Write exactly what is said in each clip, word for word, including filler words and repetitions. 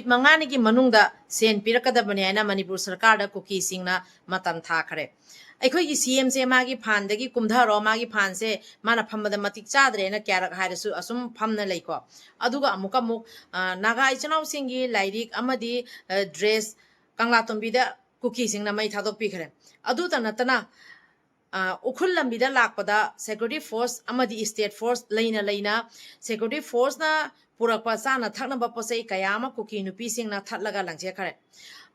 ꯃꯉꯥꯅꯤꯒꯤ ꯃꯅꯨꯡꯗ ꯁꯦꯟ ꯄꯤꯔꯛꯀꯗꯕꯅꯤ ꯍꯥꯏꯅ ꯃꯅꯤꯄꯨꯔ ꯁꯔꯀꯥꯔꯗ ꯀꯨꯀꯤꯁꯤꯡꯅ ꯃꯇꯝ ꯊꯥꯈ꯭ꯔꯦ꯫ ꯑꯩꯈꯣꯏꯒꯤ ꯁꯤ ꯑꯦꯝꯁꯦ ꯃꯥꯒꯤ ꯐꯥꯟꯗꯒꯤ ꯀꯨꯝꯊꯔꯣ, ꯃꯥꯒꯤ ꯐꯥꯟꯁꯦ ꯃꯥꯅ ꯐꯝꯕꯗ ꯃꯇꯤꯛ ꯆꯥꯗ꯭ꯔꯦꯅ ꯀꯌꯥꯔꯛ ꯍꯥꯏꯔꯁꯨ ꯑꯁꯨꯝ ꯐꯝꯅ ꯂꯩꯀꯣ꯫ ꯑꯗꯨꯒ ꯑꯃꯨꯛꯀ ꯑꯃꯨꯛ, ꯑ, ꯅꯥꯒꯥ ꯏꯆꯤꯟ ꯏꯅꯥꯎꯁꯤꯡꯒꯤ ꯂꯥꯏꯔꯤꯛ ꯑꯃꯗꯤ, ꯑ, ꯗ꯭ꯔꯦꯁ ꯀꯪꯂꯥꯇꯣꯝꯕꯤꯗ ꯀꯨꯀꯤꯁꯤꯡꯅ ꯃꯩ ꯊꯥꯗꯣꯛꯄꯤꯈ꯭ꯔꯦ꯫ ꯑꯗꯨꯇ ꯅꯠꯇꯅ, ꯑ, ꯎꯈ꯭ꯔꯨꯜ ꯂꯝꯕꯤꯗ ꯂꯥꯛꯄꯗ ꯁꯦꯀ꯭ꯌꯨꯔꯤꯇꯤ ꯐꯣꯔꯁ ꯑꯃꯗꯤ ꯁ꯭ꯇꯦꯠ ꯐꯣꯔꯁ ꯂꯩꯅ ꯂꯩꯅ ꯁꯦꯀ꯭ꯌꯨꯔꯤꯇꯤ ꯐꯣꯔꯁꯅ ꯄꯨꯔꯛꯄ ꯆꯥꯅ ꯊꯛꯅꯕ ꯄꯣꯠ ꯆꯩ ꯀꯌꯥ ꯑꯃ ꯀꯨꯀꯤ ꯅꯨꯄꯤꯁꯤꯡꯅ ꯊꯠꯂꯒ ꯂꯪꯖꯦꯠꯈ꯭ꯔꯦ꯫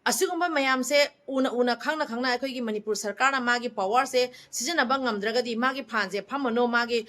ꯑꯁꯤꯒꯨꯝꯕ ꯃꯌꯥꯝꯁꯦ ꯎꯅ ꯎꯅ, ꯈꯪꯅ ꯈꯪꯅ ꯑꯩꯈꯣꯏꯒꯤ ꯃꯅꯤꯄꯨꯔ ꯁꯔꯀꯥꯔꯅ ꯃꯥꯒꯤ ꯄꯋꯥꯔꯁꯦ ꯁꯤꯖꯤꯟꯅꯕ ꯉꯝꯗ꯭ꯔꯒꯗꯤ, ꯃꯥꯒꯤ ꯐꯥꯟꯁꯦ ꯐꯝꯃꯅꯨ, ꯃꯥꯒꯤ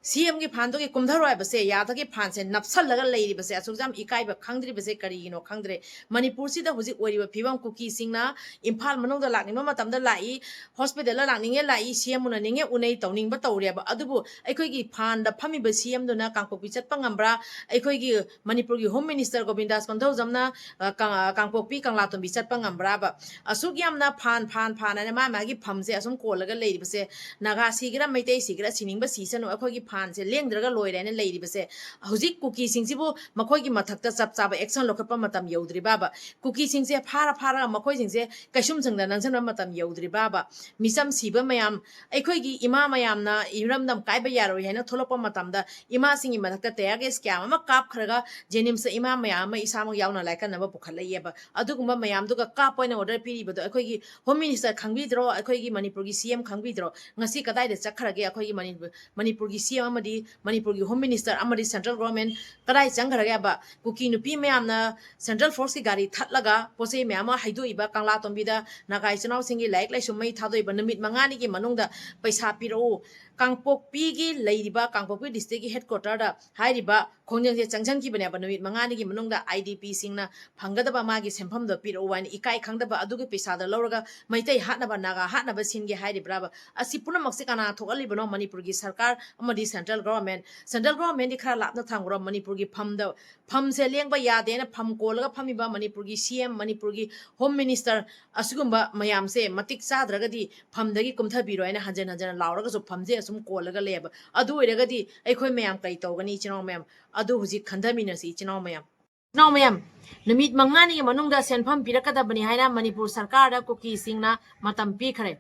ꯁꯤ ꯑꯦꯝꯒꯤ ꯐꯥꯟꯗꯨꯒꯤ ꯀꯨꯝꯊꯔꯣ ꯍꯥꯏꯕꯁꯦ ꯌꯥꯗꯒꯤ ꯐꯥꯟꯁꯦ ꯅꯞꯁꯜꯂꯒ ꯂꯩꯔꯤꯕꯁꯦ, ꯑꯁꯨꯛ ꯌꯥꯝ ꯏꯀꯥꯏꯕ ꯈꯪꯗ꯭ꯔꯤꯕꯁꯦ ꯀꯔꯤꯒꯤꯅꯣ ꯈꯪꯗ꯭ꯔꯦ꯫ ꯃꯅꯤꯄꯨꯔꯁꯤꯗ ꯍꯧꯖꯤꯛ ꯑꯣꯏꯔꯤꯕ ꯐꯤꯕꯝ, ꯀꯨꯀꯤꯁꯤꯡꯅ ꯏꯝꯐꯥꯜ ꯃꯅꯨꯡꯗ ꯂꯥꯛꯅꯤꯡꯕ ꯃꯇꯝꯗ ꯂꯥꯛꯏ, ꯍꯣꯁꯄꯤꯇꯥꯜꯗ ꯂꯥꯛꯅꯤꯡꯉꯦ ꯂꯥꯛꯏ, ꯁꯤ ꯑꯦꯝ ꯎꯅꯅꯤꯡꯉꯦ ꯎꯅꯩ, ꯇꯧꯅꯤꯡꯕ ꯇꯧꯔꯦꯕ꯫ ꯑꯗꯨꯕꯨ ꯑꯩꯈꯣꯏꯒꯤ ꯐꯥꯟꯗ ꯐꯝꯃꯤꯕ ꯁꯤ ꯑꯦꯝꯗꯨꯅ ꯀꯥꯡꯄꯣꯛꯄꯤ ꯆꯠꯄ ꯉꯝꯕ꯭ꯔꯥ? ꯑꯩꯈꯣꯏꯒꯤ ꯃꯅꯤꯄꯨꯔꯒꯤ ꯍꯣꯝ ꯃꯤꯅꯤꯁꯇꯔ ꯒꯣꯕꯤꯟꯗꯥꯁ ꯀꯣꯟꯊꯧꯖꯝꯅ, ꯑ, ꯀꯥꯡ-, ꯑ, ꯀꯥꯡꯄꯣꯛꯄꯤ ꯀꯪꯂꯥꯇꯣꯝꯕꯤ ꯆꯠꯄ ꯉꯝꯕ꯭ꯔꯥꯕ? ꯑꯁꯨꯛ ꯌꯥꯝꯅ ꯐꯥꯟ, ꯐꯥꯟ, ꯐꯥꯟ ꯍꯥꯏꯅ ꯃꯥ ꯃꯥꯒꯤ ꯐꯝꯁꯦ ꯑꯁꯨꯝ ꯀꯣꯜꯂꯒ ꯂꯩꯔꯤꯕꯁꯦ, ꯅꯥꯒꯥ ꯁꯤꯒꯦꯔꯥ, ꯃꯩꯇꯩ ꯁꯤꯒꯦꯔꯥ, ꯁꯤꯅꯤꯡꯕ ꯁꯤꯁꯅꯨ, ꯑꯩꯈꯣꯏꯒꯤ ꯐꯥꯟꯁꯦ ꯂꯦꯡꯗ꯭ꯔꯒ ꯂꯣꯏꯔꯦ ꯍꯥꯏꯅ ꯂꯩꯔꯤꯕꯁꯦ, ꯍꯧꯖꯤꯛ ꯀꯨꯀꯤꯁꯤꯡꯁꯤꯕꯨ ꯃꯈꯣꯏꯒꯤ ꯃꯊꯛꯇ ꯆꯞ ꯆꯥꯕ ꯑꯦꯛꯁꯟ ꯂꯧꯈꯠꯄ ꯃꯇꯝ ꯌꯧꯗ꯭ꯔꯤꯕꯥꯕ? ꯀꯨꯀꯤꯁꯤꯡꯁꯦ ꯐꯥꯔ ꯐꯥꯔꯒ ꯃꯈꯣꯏꯁꯤꯡꯁꯦ ꯀꯩꯁꯨꯝꯁꯪꯗ ꯅꯝꯁꯤꯟꯕ ꯃꯇꯝ ꯌꯧꯗ꯭ꯔꯤꯕꯥꯕ? ꯃꯤꯆꯝ ꯁꯤꯕ ꯃꯌꯥꯝ, ꯑꯩꯈꯣꯏꯒꯤ ꯏꯃꯥ ꯃꯌꯥꯝꯅ ꯏꯔꯝꯗꯝ ꯀꯥꯏꯕ ꯌꯥꯔꯣꯏ ꯍꯥꯏꯅ ꯊꯣꯛꯂꯛꯄ ꯃꯇꯝꯗ, ꯏꯃꯥꯁꯤꯡꯒꯤ ꯃꯊꯛꯇ tear gas ꯀꯌꯥ ꯑꯃ ꯀꯥꯞꯈ꯭ꯔꯒ, ꯖꯦꯅꯤꯝꯁꯇ ꯏꯃꯥ ꯃꯌꯥꯝ ꯑꯃ ꯏꯁꯥꯃꯛ ꯌꯥꯎꯅ ꯂꯥꯏꯀꯠꯅꯕ ꯄꯨꯈꯠꯂꯛꯏꯑꯕ꯫ ꯑꯗꯨꯒꯨꯝꯕ ꯃꯌꯥꯝꯗꯨꯒ ꯀꯥꯞꯄ ꯑꯣꯏꯅ order ꯄꯤꯔꯤꯕꯗꯣ ꯑꯩꯈꯣꯏꯒꯤ ꯍꯣꯝ ꯃꯤꯅꯤꯁꯇꯔ ꯈꯪꯕꯤꯗ꯭ꯔꯣ? ꯑꯩꯈꯣꯏꯒꯤ ꯃꯅꯤꯄꯨꯔꯒꯤ ꯁꯤ ꯑꯦꯝ ꯈꯪꯕꯤꯗ꯭ꯔꯣ? ꯉꯁꯤ ꯀꯗꯥꯏꯗ ꯆꯠꯈ꯭ꯔꯒꯦ ꯑꯩꯈꯣꯏꯒꯤ ꯃꯅꯤꯄꯨꯔ, ꯃꯅꯤꯄꯨꯔꯒꯤ ꯁꯤ ꯑꯦꯝ ꯑꯃꯗꯤ ꯃꯅꯤꯄꯨꯔꯒꯤ ꯍꯣꯝ ꯃꯤꯅꯤꯁꯇꯔ ꯑꯃꯗꯤ ꯁꯦꯟꯇ꯭ꯔꯦꯜ ꯒꯣꯔꯃꯦꯟ ꯀꯗꯥꯏ ꯆꯪꯈ꯭ꯔꯒꯦꯕ? ꯀꯨꯀꯤ ꯅꯨꯄꯤ ꯃꯌꯥꯝꯅ ꯁꯦꯟꯇ꯭ꯔꯦꯜ ꯐꯣꯔꯁꯀꯤ ꯒꯥꯔꯤ ꯊꯠꯂꯒ ꯄꯣꯠ ꯆꯩ ꯃꯌꯥꯝ ꯑꯃ ꯍꯩꯗꯣꯛꯏꯕ, ꯀꯪꯂꯥꯇꯣꯝꯕꯤꯗ ꯅꯥꯒꯥ ꯏꯆꯤꯟ ꯏꯅꯥꯎꯁꯤꯡꯒꯤ ꯂꯥꯏꯔꯤꯛ ꯂꯥꯏꯁꯨ ꯃꯩ ꯊꯥꯗꯣꯛꯏꯕ, ꯅꯨꯃꯤꯠ ꯃꯉꯥꯅꯤꯒꯤ ꯃꯅꯨꯡꯗ ꯄꯩꯁꯥ ꯄꯤꯔꯛꯎ꯫ ꯀꯥꯡꯄꯣꯛꯄꯤꯒꯤ ꯂꯩꯔꯤꯕ, ꯀꯥꯡꯄꯣꯛꯄꯤ ꯗꯤꯁꯇ꯭ꯔꯤꯛꯀꯤ ꯍꯦꯗꯀ꯭ꯋꯥꯇꯔꯗ ꯍꯥꯏꯔꯤꯕ ꯈꯣꯡꯖꯪꯁꯦ ꯆꯪꯁꯤꯟꯈꯤꯕꯅꯦꯕ꯫ ꯅꯨꯃꯤꯠ ꯃꯉꯥꯅꯤꯒꯤ ꯃꯅꯨꯡꯗ ꯑꯥꯏ ꯗꯤ ꯄꯤꯁꯤꯡꯅ ꯐꯪꯒꯗꯕ ꯃꯥꯒꯤ ꯁꯦꯟꯐꯝꯗꯣ ꯄꯤꯔꯛꯎ ꯍꯥꯏꯅ ꯏꯀꯥꯏ ꯈꯪꯗꯕ ꯑꯗꯨꯒꯤ ꯄꯩꯁꯥꯗꯣ ꯂꯧꯔꯒ ꯃꯩꯇꯩ ꯍꯥꯠꯅꯕ, ꯅꯥꯒꯥ ꯍꯥꯠꯅꯕ ꯁꯤꯟꯒꯦ ꯍꯥꯏꯔꯤꯕ꯭ꯔꯥꯕ? ꯑꯁꯤ ꯄꯨꯝꯅꯃꯛꯁꯦ ꯀꯅꯥ ꯊꯣꯛꯍꯜꯂꯤꯕꯅꯣ? ꯃꯅꯤꯄꯨꯔꯒꯤ ꯁꯔꯀꯥꯔ ꯑꯃꯗꯤ ꯁꯦꯟꯇ꯭ꯔꯦꯜ ꯒꯣꯔꯃꯦꯟ꯫ ꯁꯦꯟꯇ꯭ꯔꯦꯜ ꯒꯣꯔꯃꯦꯟꯗꯤ ꯈꯔ ꯂꯥꯞꯅ ꯊꯝꯈ꯭ꯔꯣ꯫ ꯃꯅꯤꯄꯨꯔꯒꯤ ꯐꯝꯗ, ꯐꯝꯁꯦ ꯂꯦꯡꯕ ꯌꯥꯗꯦꯅ ꯐꯝ ꯀꯣꯜꯂꯒ ꯐꯝꯃꯤꯕ ꯃꯅꯤꯄꯨꯔꯒꯤ ꯁꯤ ꯑꯦꯝ, ꯃꯅꯤꯄꯨꯔꯒꯤ ꯍꯣꯝ ꯃꯤꯅꯤꯁꯇꯔ, ꯑꯁꯤꯒꯨꯝꯕ ꯃꯌꯥꯝꯁꯦ ꯃꯇꯤꯛ ꯆꯥꯗ꯭ꯔꯒꯗꯤ ꯐꯝꯗꯒꯤ ꯀꯨꯝꯊꯕꯤꯔꯣ ꯍꯥꯏꯅ ꯍꯟꯖꯟ ꯍꯟꯖꯟꯅ ꯂꯥꯎꯔꯒꯁꯨ ꯐꯝꯁꯦ ꯑꯁꯨꯝ ꯀꯣꯜꯂꯒ ꯂꯩꯌꯦꯕ꯫ ꯑꯗꯨ ꯑꯣꯏꯔꯒꯗꯤ ꯑꯩꯈꯣꯏ ꯃꯌꯥꯝ ꯀꯔꯤ ꯇꯧꯒꯅꯤ, ꯏꯆꯤꯟ ꯏꯅꯥꯎ ꯃꯌꯥꯝ? ꯑꯗꯨ ꯍꯧꯖꯤꯛ ꯈꯟꯊꯃꯤꯟꯅꯁꯤ, ꯏꯆꯤꯟ ꯏꯅꯥꯎ ꯃꯌꯥꯝ꯫ ꯏꯆꯤꯟ ꯏꯅꯥꯎ ꯃꯌꯥꯝ, ꯅꯨꯃꯤꯠ ꯃꯉꯥꯅꯤꯒꯤ ꯃꯅꯨꯡꯗ ꯁꯦꯟꯐꯝ ꯄꯤꯔꯛꯀꯗꯕꯅꯤ ꯍꯥꯏꯅ ꯃꯅꯤꯄꯨꯔ ꯁꯔꯀꯥꯔꯗ ꯀꯨꯀꯤꯁꯤꯡꯅ ꯃꯇꯝ ꯄꯤꯈ꯭ꯔꯦ꯫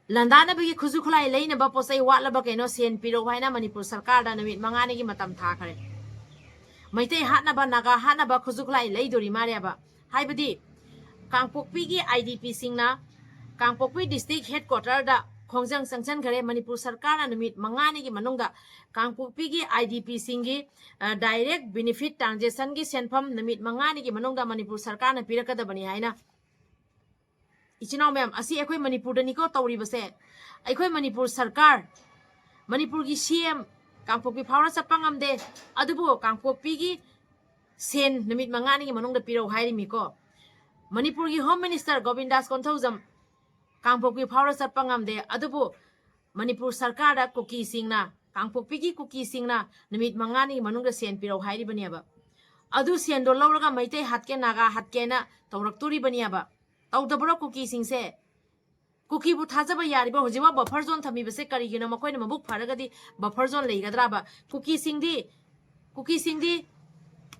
ꯂꯥꯟꯗꯥꯅꯕꯒꯤ ꯈꯨꯠꯁꯨ ꯈꯨꯠꯂꯥꯏ ꯂꯩꯅꯕ ꯄꯣꯠ ꯆꯩ ꯋꯥꯠꯂꯕ ꯀꯩꯅꯣ, ꯁꯦꯟ ꯄꯤꯔꯛꯎ ꯍꯥꯏꯅ ꯃꯅꯤꯄꯨꯔ ꯁꯔꯀꯥꯔꯗ ꯅꯨꯃꯤꯠ ꯃꯉꯥꯅꯤꯒꯤ ꯃꯇꯝ ꯊꯥꯈ꯭ꯔꯦ꯫ ꯃꯩꯇꯩ ꯍꯥꯠꯅꯕ, ꯅꯥꯒꯥ ꯍꯥꯠꯅꯕ ꯈꯨꯠꯁꯨ ꯈꯨꯠꯂꯥꯏ ꯂꯩꯗꯣꯔꯤ ꯃꯥꯜꯂꯦꯕ꯫ ꯍꯥꯏꯕꯗꯤ ꯀꯥꯡꯄꯣꯛꯄꯤꯒꯤ IDPꯁꯤꯡꯅ, ꯀꯥꯡꯄꯣꯛꯄꯤ district headquarterꯗ ꯈꯣꯡꯖꯪ ꯆꯪꯁꯤꯟꯈꯔꯦ꯫ ꯃꯅꯤꯄꯨꯔ ꯁꯔꯀꯥꯔꯅ ꯅꯨꯃꯤꯠ ꯃꯉꯥꯅꯤꯒꯤ ꯃꯅꯨꯡꯗ ꯀꯥꯡꯄꯣꯛꯄꯤꯒꯤ IDPꯁꯤꯡꯒꯤ direct benefit transactionꯒꯤ ꯁꯦꯟꯐꯝ ꯅꯨꯃꯤꯠ ꯃꯉꯥꯅꯤꯒꯤ ꯃꯅꯨꯡꯗ ꯃꯅꯤꯄꯨꯔ ꯁꯔꯀꯥꯔꯅ ꯄꯤꯔꯛꯀꯗꯕꯅꯤ ꯍꯥꯏꯅ꯫ ꯏꯆꯤꯟ ꯏꯅꯥꯎ ꯃꯌꯥꯝ, ꯑꯁꯤ ꯑꯩꯈꯣꯏ ꯃꯅꯤꯄꯨꯔꯗꯅꯤꯀꯣ ꯇꯧꯔꯤꯕꯁꯦ꯫ ꯑꯩꯈꯣꯏ ꯃꯅꯤꯄꯨꯔ ꯁꯔꯀꯥꯔ, ꯃꯅꯤꯄꯨꯔꯒꯤ CM ꯀꯥꯡꯄꯣꯛꯄꯤ ꯐꯥꯎꯔ ꯆꯠꯄ ꯉꯝꯗꯦ, ꯑꯗꯨꯕꯨ ꯀꯥꯡꯄꯣꯛꯄꯤꯒꯤ ꯁꯦꯟ ꯅꯨꯃꯤꯠ ꯃꯉꯥꯅꯤꯒꯤ ꯃꯅꯨꯡꯗ ꯄꯤꯔꯛꯎ ꯍꯥꯏꯔꯤꯃꯤꯀꯣ꯫ ꯃꯅꯤꯄꯨꯔꯒꯤ Home Minister ꯒꯣꯕꯤꯟꯗꯥꯁ ꯀꯣꯟꯊꯧꯖꯝ ꯀꯥꯡꯄꯣꯛꯄꯤ ꯐꯥꯎꯔ ꯆꯠꯄ ꯉꯝꯗꯦ, ꯑꯗꯨꯕꯨ ꯃꯅꯤꯄꯨꯔ ꯁꯔꯀꯥꯔꯗ ꯀꯨꯀꯤꯁꯤꯡꯅ, ꯀꯥꯡꯄꯣꯛꯄꯤꯒꯤ ꯀꯨꯀꯤꯁꯤꯡꯅ ꯅꯨꯃꯤꯠ ꯃꯉꯥꯅꯤꯒꯤ ꯃꯅꯨꯡꯗ ꯁꯦꯟ ꯄꯤꯔꯛꯎ ꯍꯥꯏꯔꯤꯕꯅꯦꯕ꯫ ꯑꯗꯨ ꯁꯦꯟꯗꯣ ꯂꯧꯔꯒ ꯃꯩꯇꯩ ꯍꯥꯠꯀꯦ, ꯅꯥꯒꯥ ꯍꯥꯠꯀꯦꯅ ꯇꯧꯔꯛꯇꯣꯔꯤꯕꯅꯦꯕ꯫ ꯇꯧꯗꯕ꯭ꯔꯣ ꯀꯨꯀꯤꯁꯤꯡꯁꯦ? ꯀꯨꯀꯤꯕꯨ ꯊꯥꯖꯕ ꯌꯥꯔꯤꯕ? ꯍꯧꯖꯤꯛꯐꯥꯎ buffer zone ꯊꯝꯃꯤꯕꯁꯦ ꯀꯔꯤꯒꯤꯅꯣ? ꯃꯈꯣꯏꯅ ꯃꯕꯨꯛ ꯐꯔꯒꯗꯤ buffer zone ꯂꯩꯒꯗ꯭ꯔꯕ? ꯀꯨꯀꯤꯁꯤꯡꯗꯤ, ꯀꯨꯀꯤꯁꯤꯡꯗꯤ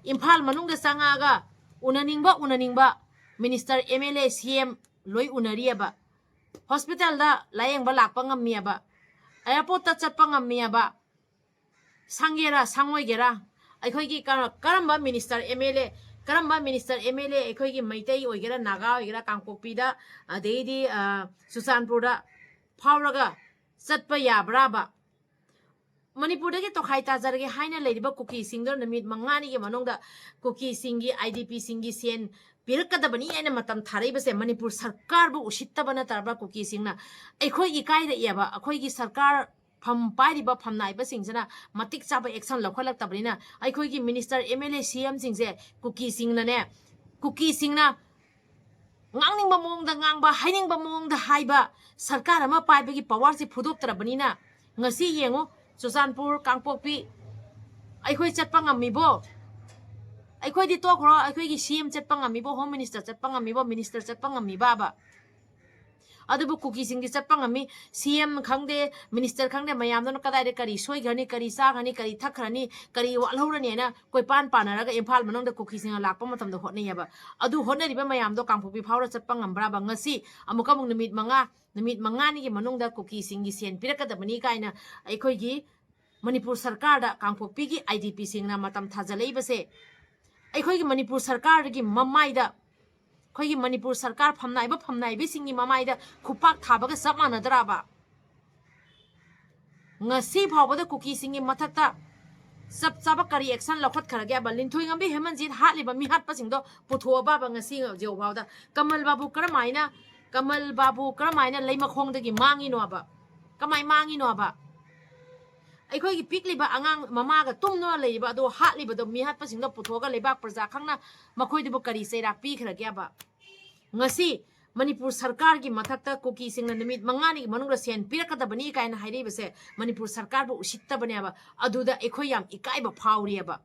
ꯏꯝꯐꯥꯜ ꯃꯅꯨꯡꯗ ꯆꯪꯉꯛꯑꯒ ꯎꯅꯅꯤꯡꯕ, ꯎꯅꯅꯤꯡꯕ minister, MLA, CM ꯂꯣꯏ ꯎꯅꯔꯤꯑꯕ꯫ Hospitalꯗ ꯂꯥꯌꯦꯡꯕ ꯂꯥꯛꯄ ꯉꯝꯃꯤꯑꯕ, airportꯇ ꯆꯠꯄ ꯉꯝꯃꯤꯑꯕ꯫ ꯁꯪꯒꯦꯔꯥ ꯁꯪꯉꯣꯏꯒꯦꯔꯥ, ꯑꯩꯈꯣꯏꯒꯤ ꯀ-, ꯀꯔꯝꯕ minister, MLA, ꯀꯔꯝꯕ minister, MLA ꯑꯩꯈꯣꯏꯒꯤ ꯃꯩꯇꯩ ꯑꯣꯏꯒꯦꯔꯥ, ꯅꯥꯒꯥ ꯑꯣꯏꯒꯦꯔꯥ, ꯀꯥꯡꯄꯣꯛꯄꯤꯗ, ꯑꯗꯩꯗꯤ, ꯑ, ꯆꯨꯔꯆꯥꯟꯄꯨꯔꯗ ꯐꯥꯎꯔꯒ ꯆꯠꯄ ꯌꯥꯕ꯭ꯔꯥꯕ? ꯃꯅꯤꯄꯨꯔꯗꯒꯤ ꯇꯣꯈꯥꯏ ꯇꯥꯖꯔꯒꯦ ꯍꯥꯏꯅ ꯂꯩꯔꯤꯕ ꯀꯨꯀꯤꯁꯤꯡꯗꯣ ꯅꯨꯃꯤꯠ ꯃꯉꯥꯅꯤꯒꯤ ꯃꯅꯨꯡꯗ ꯀꯨꯀꯤꯁꯤꯡꯒꯤ, IDPꯁꯤꯡꯒꯤ ꯁꯦꯟ ꯄꯤꯔꯛꯀꯗꯕꯅꯤ ꯍꯥꯏꯅ ꯃꯇꯝ ꯊꯥꯔꯛꯏꯕꯁꯦ ꯃꯅꯤꯄꯨꯔ ꯁꯔꯀꯥꯔꯕꯨ ꯎꯁꯤꯠꯇꯕ ꯅꯠꯇ꯭ꯔꯕ? ꯀꯨꯀꯤꯁꯤꯡꯅ ꯑꯩꯈꯣꯏ ꯏꯀꯥꯏꯔꯛꯑꯦꯕ꯫ ꯑꯩꯈꯣꯏꯒꯤ ꯁꯔꯀꯥꯔ ꯐꯝ ꯄꯥꯏꯔꯤꯕ ꯐꯝꯅꯥꯏꯕꯁꯤꯡꯁꯤꯅ ꯃꯇꯤꯛ ꯆꯥꯕ action ꯂꯧꯈꯠꯂꯛꯇꯕꯅꯤꯅ ꯑꯩꯈꯣꯏꯒꯤ minister, MLA, CMꯁꯤꯡꯁꯦ ꯀꯨꯀꯤꯁꯤꯡꯅꯅꯦ, ꯀꯨꯀꯤꯁꯤꯡꯅ ꯉꯥꯡꯅꯤꯡꯕ ꯃꯑꯣꯡꯗ ꯉꯥꯡꯕ, ꯍꯥꯏꯅꯤꯡꯕ ꯃꯑꯣꯡꯗ ꯍꯥꯏꯕ, ꯁꯔꯀꯥꯔ ꯑꯃ ꯄꯥꯏꯕꯒꯤ powerꯁꯦ ꯐꯨꯗꯣꯛꯇ꯭ꯔꯕꯅꯤꯅ, ꯉꯁꯤ ꯌꯦꯡꯉꯨ, ꯆꯨꯔꯆꯥꯟꯄꯨꯔ, ꯀꯥꯡꯄꯣꯛꯄꯤ ꯑꯩꯈꯣꯏ ꯆꯠꯄ ꯉꯝꯃꯤꯕꯣ? ꯑꯩꯈꯣꯏꯗꯤ ꯇꯣꯛꯈ꯭ꯔꯣ, ꯑꯩꯈꯣꯏꯒꯤ CM ꯆꯠꯄ ꯉꯝꯃꯤꯕꯣ, Home Minister ꯆꯠꯄ ꯉꯝꯃꯤꯕꯣ, minister ꯆꯠꯄ ꯉꯝꯃꯤꯕꯕ? ꯑꯗꯨꯕꯨ ꯀꯨꯀꯤꯁꯤꯡꯗꯤ ꯆꯠꯄ ꯉꯝꯃꯤ꯫ ꯁꯤ ꯑꯦꯝ ꯈꯪꯗꯦ, ꯃꯤꯅꯤꯁꯇꯔ ꯈꯪꯗꯦ, ꯃꯌꯥꯝꯗꯨꯅ ꯀꯗꯥꯏꯗ ꯀꯔꯤ ꯁꯣꯏꯈ꯭ꯔꯅꯤ, ꯀꯔꯤ ꯆꯥꯈ꯭ꯔꯅꯤ, ꯀꯔꯤ ꯊꯛꯈ꯭ꯔꯅꯤ, ꯀꯔꯤ ꯋꯥꯠꯍꯧꯔꯅꯤ ꯍꯥꯏꯅ ꯀꯣꯏꯄꯥꯟ ꯄꯥꯟꯅꯔꯒ ꯏꯝꯐꯥꯜ ꯃꯅꯨꯡꯗ ꯀꯨꯀꯤꯁꯤꯡꯅ ꯂꯥꯛꯄ ꯃꯇꯝꯗ ꯍꯣꯠꯅꯩꯌꯦꯕ꯫ ꯑꯗꯨ ꯍꯣꯠꯅꯔꯤꯕ ꯃꯌꯥꯝꯗꯣ ꯀꯥꯡꯄꯣꯛꯄꯤ ꯐꯥꯎꯔ ꯆꯠꯄ ꯉꯝꯕ꯭ꯔꯥꯕ? ꯉꯁꯤ ꯑꯃꯨꯛꯀ ꯑꯃꯨꯛ ꯅꯨꯃꯤꯠ ꯃꯉꯥ, ꯅꯨꯃꯤꯠ ꯃꯉꯥꯅꯤꯒꯤ ꯃꯅꯨꯡꯗ ꯀꯨꯀꯤꯁꯤꯡꯒꯤ ꯁꯦꯟ ꯄꯤꯔꯛꯀꯗꯕꯅꯤ ꯀꯥꯏꯅ ꯑꯩꯈꯣꯏꯒꯤ ꯃꯅꯤꯄꯨꯔ ꯁꯔꯀꯥꯔꯗ ꯀꯥꯡꯄꯣꯛꯄꯤꯒꯤ ꯑꯥꯏ ꯗꯤ ꯄꯤꯁꯤꯡꯅ ꯃꯇꯝ ꯊꯥꯖꯜꯂꯛꯏꯕꯁꯦ, ꯑꯩꯈꯣꯏꯒꯤ ꯃꯅꯤꯄꯨꯔ ꯁꯔꯀꯥꯔꯒꯤ ꯃꯃꯥꯏꯗ, ꯑꯩꯈꯣꯏꯒꯤ ꯃꯅꯤꯄꯨꯔ ꯁꯔꯀꯥꯔ ꯐꯝꯅꯥꯏꯕ ꯐꯝꯅꯥꯏꯕꯤꯁꯤꯡꯒꯤ ꯃꯃꯥꯏꯗ ꯈꯨꯄꯥꯛ ꯊꯥꯕꯒ ꯆꯞ ꯃꯥꯟꯅꯗ꯭ꯔꯕ? ꯉꯁꯤ ꯐꯥꯎꯕꯗ ꯀꯨꯀꯤꯁꯤꯡꯒꯤ ꯃꯊꯛꯇ ꯆꯞ ꯆꯥꯕ ꯀꯔꯤ ꯑꯦꯛꯁꯟ ꯂꯧꯈꯠꯈ꯭ꯔꯒꯦꯕ? ꯂꯤꯟꯊꯣꯏꯉꯝꯕꯤ ꯍꯦꯃꯟꯖꯤꯠ ꯍꯥꯠꯂꯤꯕ ꯃꯤꯍꯥꯠꯄꯁꯤꯡꯗꯣ ꯄꯨꯊꯣꯛꯑꯕꯕ ꯉꯁꯤ ꯍꯧꯖꯤꯛ ꯐꯥꯎꯗ? ꯀꯃꯜ ꯕꯥꯕꯨ ꯀꯔꯝꯍꯥꯏꯅ, ꯀꯃꯜ ꯕꯥꯕꯨ ꯀꯔꯝꯍꯥꯏꯅ ꯂꯩꯃꯈꯣꯡꯗꯒꯤ ꯃꯥꯡꯉꯤꯅꯣꯕ? ꯀꯃꯥꯏ ꯃꯥꯡꯉꯤꯅꯣꯕ? ꯑꯩꯈꯣꯏꯒꯤ ꯄꯤꯛꯂꯤꯕ ꯑꯉꯥꯡ ꯃꯃꯥꯒ ꯇꯨꯝꯗꯨꯅ ꯂꯩꯔꯤꯕ ꯑꯗꯣ ꯍꯥꯠꯂꯤꯕꯗꯣ, ꯃꯤꯍꯥꯠꯄꯁꯤꯡꯗꯣ ꯄꯨꯊꯣꯛꯑꯒ ꯂꯩꯕꯥꯛ ꯄ꯭ꯔꯖꯥ ꯈꯪꯅ ꯃꯈꯣꯏꯗꯨꯕꯨ ꯀꯔꯤ ꯆꯩꯔꯥꯛ ꯄꯤꯈ꯭ꯔꯒꯦꯕ? ꯉꯁꯤ ꯃꯅꯤꯄꯨꯔ ꯁꯔꯀꯥꯔꯒꯤ ꯃꯊꯛꯇ ꯀꯨꯀꯤꯁꯤꯡꯅ ꯅꯨꯃꯤꯠ ꯃꯉꯥꯅꯤꯒꯤ ꯃꯅꯨꯡꯗ ꯁꯦꯟ ꯄꯤꯔꯛꯀꯗꯕꯅꯤ ꯀꯥꯏꯅ ꯍꯥꯏꯔꯛꯏꯕꯁꯦ ꯃꯅꯤꯄꯨꯔ ꯁꯔꯀꯥꯔꯕꯨ ꯎꯁꯤꯠꯇꯕꯅꯦꯕ꯫ ꯑꯗꯨꯗ ꯑꯩꯈꯣꯏ ꯌꯥꯝ ꯏꯀꯥꯏꯕ ꯐꯥꯎꯔꯤꯑꯕ,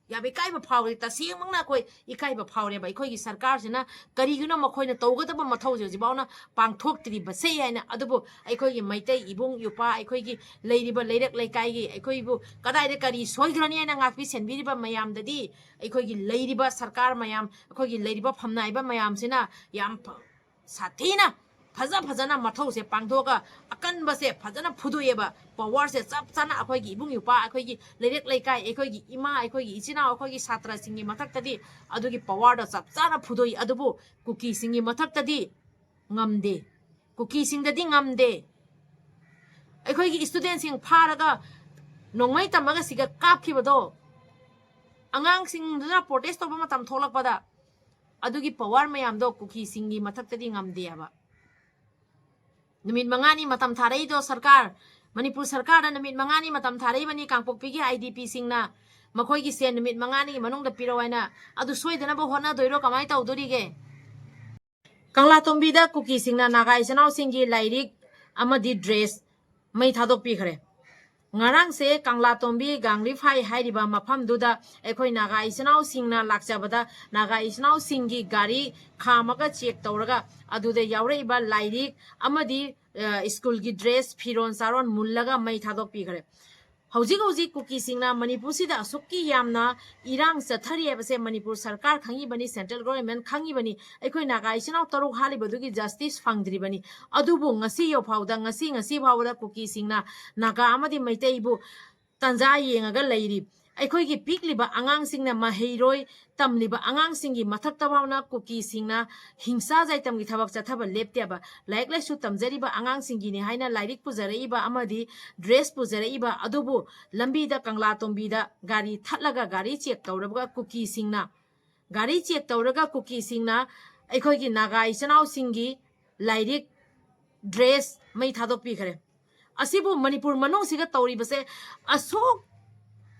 ꯌꯥꯝ ꯏꯀꯥꯏꯕ ꯐꯥꯎꯔꯤ꯫ ꯇꯁꯦꯡꯃꯛꯅ ꯑꯩꯈꯣꯏ ꯏꯀꯥꯏꯕ ꯐꯥꯎꯔꯦꯕ꯫ ꯑꯩꯈꯣꯏꯒꯤ ꯁꯔꯀꯥꯔꯁꯤꯅ ꯀꯔꯤꯒꯤꯅꯣ ꯃꯈꯣꯏꯅ ꯇꯧꯒꯗꯕ ꯃꯊꯧꯁꯦ ꯍꯧꯖꯤꯛꯐꯥꯎꯅ ꯄꯥꯡꯊꯣꯛꯇ꯭ꯔꯤꯕꯁꯦ ꯍꯥꯏꯅ꯫ ꯑꯗꯨꯕꯨ ꯑꯩꯈꯣꯏꯒꯤ ꯃꯩꯇꯩ ꯏꯕꯨꯡ ꯏꯄ꯭ꯋꯥ, ꯑꯩꯈꯣꯏꯒꯤ ꯂꯩꯔꯤꯕ ꯂꯩꯔꯛ ꯂꯩꯀꯥꯏꯒꯤ, ꯑꯩꯈꯣꯏꯕꯨ ꯀꯗꯥꯏꯗ ꯀꯔꯤ ꯁꯣꯏꯈ꯭ꯔꯅꯤ ꯍꯥꯏꯅ ꯉꯥꯛꯄꯤ ꯁꯦꯟꯕꯤꯔꯤꯕ ꯃꯌꯥꯝꯗꯗꯤ, ꯑꯩꯈꯣꯏꯒꯤ ꯂꯩꯔꯤꯕ ꯁꯔꯀꯥꯔ ꯃꯌꯥꯝ, ꯑꯩꯈꯣꯏꯒꯤ ꯂꯩꯔꯤꯕ ꯐꯝꯅꯥꯏꯕ ꯃꯌꯥꯝꯁꯤꯅ ꯌꯥꯝ ꯐ-, ꯁꯥꯊꯤꯅ ꯐꯖ ꯐꯖꯅ ꯃꯊꯧꯁꯦ ꯄꯥꯡꯊꯣꯛꯑꯒ ꯑꯀꯟꯕꯁꯦ ꯐꯖꯅ ꯐꯨꯗꯣꯛꯑꯦꯕ꯫ ꯄꯋꯥꯔꯁꯦ ꯆꯞ ꯆꯥꯅ ꯑꯩꯈꯣꯏꯒꯤ ꯏꯕꯨꯡ ꯏꯄ꯭ꯋꯥ, ꯑꯩꯈꯣꯏꯒꯤ ꯂꯩꯔꯛ ꯂꯩꯀꯥꯏ, ꯑꯩꯈꯣꯏꯒꯤ ꯏꯃꯥ, ꯑꯩꯈꯣꯏꯒꯤ ꯏꯆꯤꯟ ꯏꯅꯥꯎ, ꯑꯩꯈꯣꯏꯒꯤ ꯁꯥꯇ꯭ꯔꯁꯤꯡꯒꯤ ꯃꯊꯛꯇꯗꯤ ꯑꯗꯨꯒꯤ ꯄꯋꯥꯔꯗꯣ ꯆꯞ ꯆꯥꯅ ꯐꯨꯗꯣꯛꯏ꯫ ꯑꯗꯨꯕꯨ ꯀꯨꯀꯤꯁꯤꯡꯒꯤ ꯃꯊꯛꯇꯗꯤ ꯉꯝꯗꯦ, ꯀꯨꯀꯤꯁꯤꯡꯗꯗꯤ ꯉꯝꯗꯦ꯫ ꯑꯩꯈꯣꯏꯒꯤ ꯏꯁꯇꯨꯗꯦꯟꯁꯤꯡ ꯐꯥꯔꯒ ꯅꯣꯡꯃꯩ ꯇꯝꯃꯒ ꯁꯤꯒ ꯀꯥꯞꯈꯤꯕꯗꯣ, ꯑꯉꯥꯡꯁꯤꯡꯗꯨꯅ ꯄ꯭ꯔꯣꯇꯦꯁ ꯇꯧꯕ ꯃꯇꯝ ꯊꯣꯛꯂꯛꯄꯗ ꯑꯗꯨꯒꯤ ꯄꯋꯥꯔ ꯃꯌꯥꯝꯗꯣ ꯀꯨꯀꯤꯁꯤꯡꯒꯤ ꯃꯊꯛꯇꯗꯤ ꯉꯝꯗꯦ ꯍꯥꯏꯕ꯫ ꯅꯨꯃꯤꯠ ꯃꯉꯥꯅꯤ ꯃꯇꯝ ꯊꯥꯔꯛꯏꯗꯣ ꯁꯔꯀꯥꯔ, ꯃꯅꯤꯄꯨꯔ ꯁꯔꯀꯥꯔꯗ ꯅꯨꯃꯤꯠ ꯃꯉꯥꯅꯤ ꯃꯇꯝ ꯊꯥꯔꯛꯏꯕꯅꯤ ꯀꯥꯡꯄꯣꯛꯄꯤꯒꯤ ꯑꯥꯏ ꯗꯤ ꯄꯤꯁꯤꯡꯅ, ꯃꯈꯣꯏꯒꯤ ꯁꯦꯟ ꯅꯨꯃꯤꯠ ꯃꯉꯥꯅꯤꯒꯤ ꯃꯅꯨꯡꯗ ꯄꯤꯔꯛꯑꯣ ꯍꯥꯏꯅ꯫ ꯑꯗꯨ ꯁꯣꯏꯗꯅꯕ ꯍꯣꯠꯅꯗꯣꯏꯔꯣ? ꯀꯃꯥꯏꯅ ꯇꯧꯗꯣꯔꯤꯒꯦ? ꯀꯪꯂꯥꯇꯣꯝꯕꯤꯗ ꯀꯨꯀꯤꯁꯤꯡꯅ ꯅꯥꯒꯥ ꯏꯆꯤꯟ ꯏꯅꯥꯎꯁꯤꯡꯒꯤ ꯂꯥꯏꯔꯤꯛ ꯑꯃꯗꯤ ꯗ꯭ꯔꯦꯁ ꯃꯩ ꯊꯥꯗꯣꯛꯄꯤꯈ꯭ꯔꯦ꯫ ꯉꯔꯥꯡꯁꯦ ꯀꯪꯂꯥꯇꯣꯝꯕꯤ ꯒꯥꯡꯂꯤꯐꯥꯏ ꯍꯥꯏꯔꯤꯕ ꯃꯐꯝꯗꯨꯗ ꯑꯩꯈꯣꯏ ꯅꯥꯒꯥ ꯏꯆꯤꯟ ꯏꯅꯥꯎꯁꯤꯡꯅ ꯂꯥꯛꯆꯕꯗ, ꯅꯥꯒꯥ ꯏꯆꯤꯟ ꯏꯅꯥꯎꯁꯤꯡꯒꯤ ꯒꯥꯔꯤ ꯈꯥꯝꯃꯒ ꯆꯦꯛ ꯇꯧꯔꯒ ꯑꯗꯨꯗ ꯌꯥꯎꯔꯛꯏꯕ ꯂꯥꯏꯔꯤꯛ ꯑꯃꯗꯤ, ꯑ, ꯁ꯭ꯀꯨꯜꯒꯤ ꯗ꯭ꯔꯦꯁ, ꯐꯤꯔꯣꯟ ꯆꯥꯔꯣꯟ ꯃꯨꯜꯂꯒ ꯃꯩ ꯊꯥꯗꯣꯛꯄꯤꯈ꯭ꯔꯦ꯫ ꯍꯧꯖꯤꯛ ꯍꯧꯖꯤꯛ ꯀꯨꯀꯤꯁꯤꯡꯅ ꯃꯅꯤꯄꯨꯔꯁꯤꯗ ꯑꯁꯨꯛꯀꯤ ꯌꯥꯝꯅ ꯏꯔꯥꯡ ꯆꯠꯊꯔꯤ ꯍꯥꯏꯕꯁꯦ ꯃꯅꯤꯄꯨꯔ ꯁꯔꯀꯥꯔ ꯈꯪꯉꯤꯕꯅꯤ, central government ꯈꯪꯉꯤꯕꯅꯤ꯫ ꯑꯩꯈꯣꯏ ꯅꯥꯒꯥ ꯏꯆꯤꯟ ꯏꯅꯥꯎ ꯇꯔꯨꯛ ꯍꯥꯠꯂꯤꯕꯗꯨꯒꯤ justice ꯐꯪꯗ꯭ꯔꯤꯕꯅꯤ꯫ ꯑꯗꯨꯕꯨ ꯉꯁꯤ ꯌꯧꯐꯥꯎꯗ, ꯉꯁꯤ, ꯉꯁꯤ ꯐꯥꯎꯕꯗ ꯀꯨꯀꯤꯁꯤꯡꯅ ꯅꯥꯒꯥ ꯑꯃꯗꯤ ꯃꯩꯇꯩꯕꯨ ꯇꯥꯟꯖꯥ ꯌꯦꯡꯉꯒ ꯂꯩꯔꯤ꯫ ꯑꯩꯈꯣꯏꯒꯤ ꯄꯤꯛꯂꯤꯕ ꯑꯉꯥꯡꯁꯤꯡꯅ ꯃꯍꯩꯔꯣꯏ ꯇꯝꯂꯤꯕ ꯑꯉꯥꯡꯁꯤꯡꯒꯤ ꯃꯊꯛꯇ ꯐꯥꯎꯅ ꯀꯨꯀꯤꯁꯤꯡꯅ ꯍꯤꯡꯁꯥ ꯖꯥꯏꯇꯝꯒꯤ ꯊꯕꯛ ꯆꯠꯊꯕ ꯂꯦꯞꯇꯦꯕ꯫ ꯂꯥꯏꯔꯤꯛ ꯂꯥꯏꯁꯨ ꯇꯝꯖꯔꯤꯕ ꯑꯉꯥꯡꯁꯤꯡꯒꯤꯅꯤ ꯍꯥꯏꯅ ꯂꯥꯏꯔꯤꯛ ꯄꯨꯖꯔꯛꯏꯕ ꯑꯃꯗꯤ ꯗ꯭ꯔꯦꯁ ꯄꯨꯖꯔꯛꯏꯕ ꯑꯗꯨꯕꯨ ꯂꯝꯕꯤꯗ, ꯀꯪꯂꯥꯇꯣꯝꯕꯤꯗ ꯒꯥꯔꯤ ꯊꯠꯂꯒ ꯒꯥꯔꯤ ꯆꯦꯛ ꯇꯧꯔꯕꯒ ꯀꯨꯀꯤꯁꯤꯡꯅ, ꯒꯥꯔꯤ ꯆꯦꯛ ꯇꯧꯔꯒ ꯀꯨꯀꯤꯁꯤꯡꯅ ꯑꯩꯈꯣꯏꯒꯤ ꯅꯥꯒꯥ ꯏꯆꯤꯟ ꯏꯅꯥꯎꯁꯤꯡꯒꯤ ꯂꯥꯏꯔꯤꯛ, ꯗ꯭ꯔꯦꯁ ꯃꯩ ꯊꯥꯗꯣꯛꯄꯤꯈ꯭ꯔꯦ꯫ ꯑꯁꯤꯕꯨ ꯃꯅꯤꯄꯨꯔ ꯃꯅꯨꯡꯁꯤꯒ ꯇꯧꯔꯤꯕꯁꯦ ꯑꯁꯨꯛ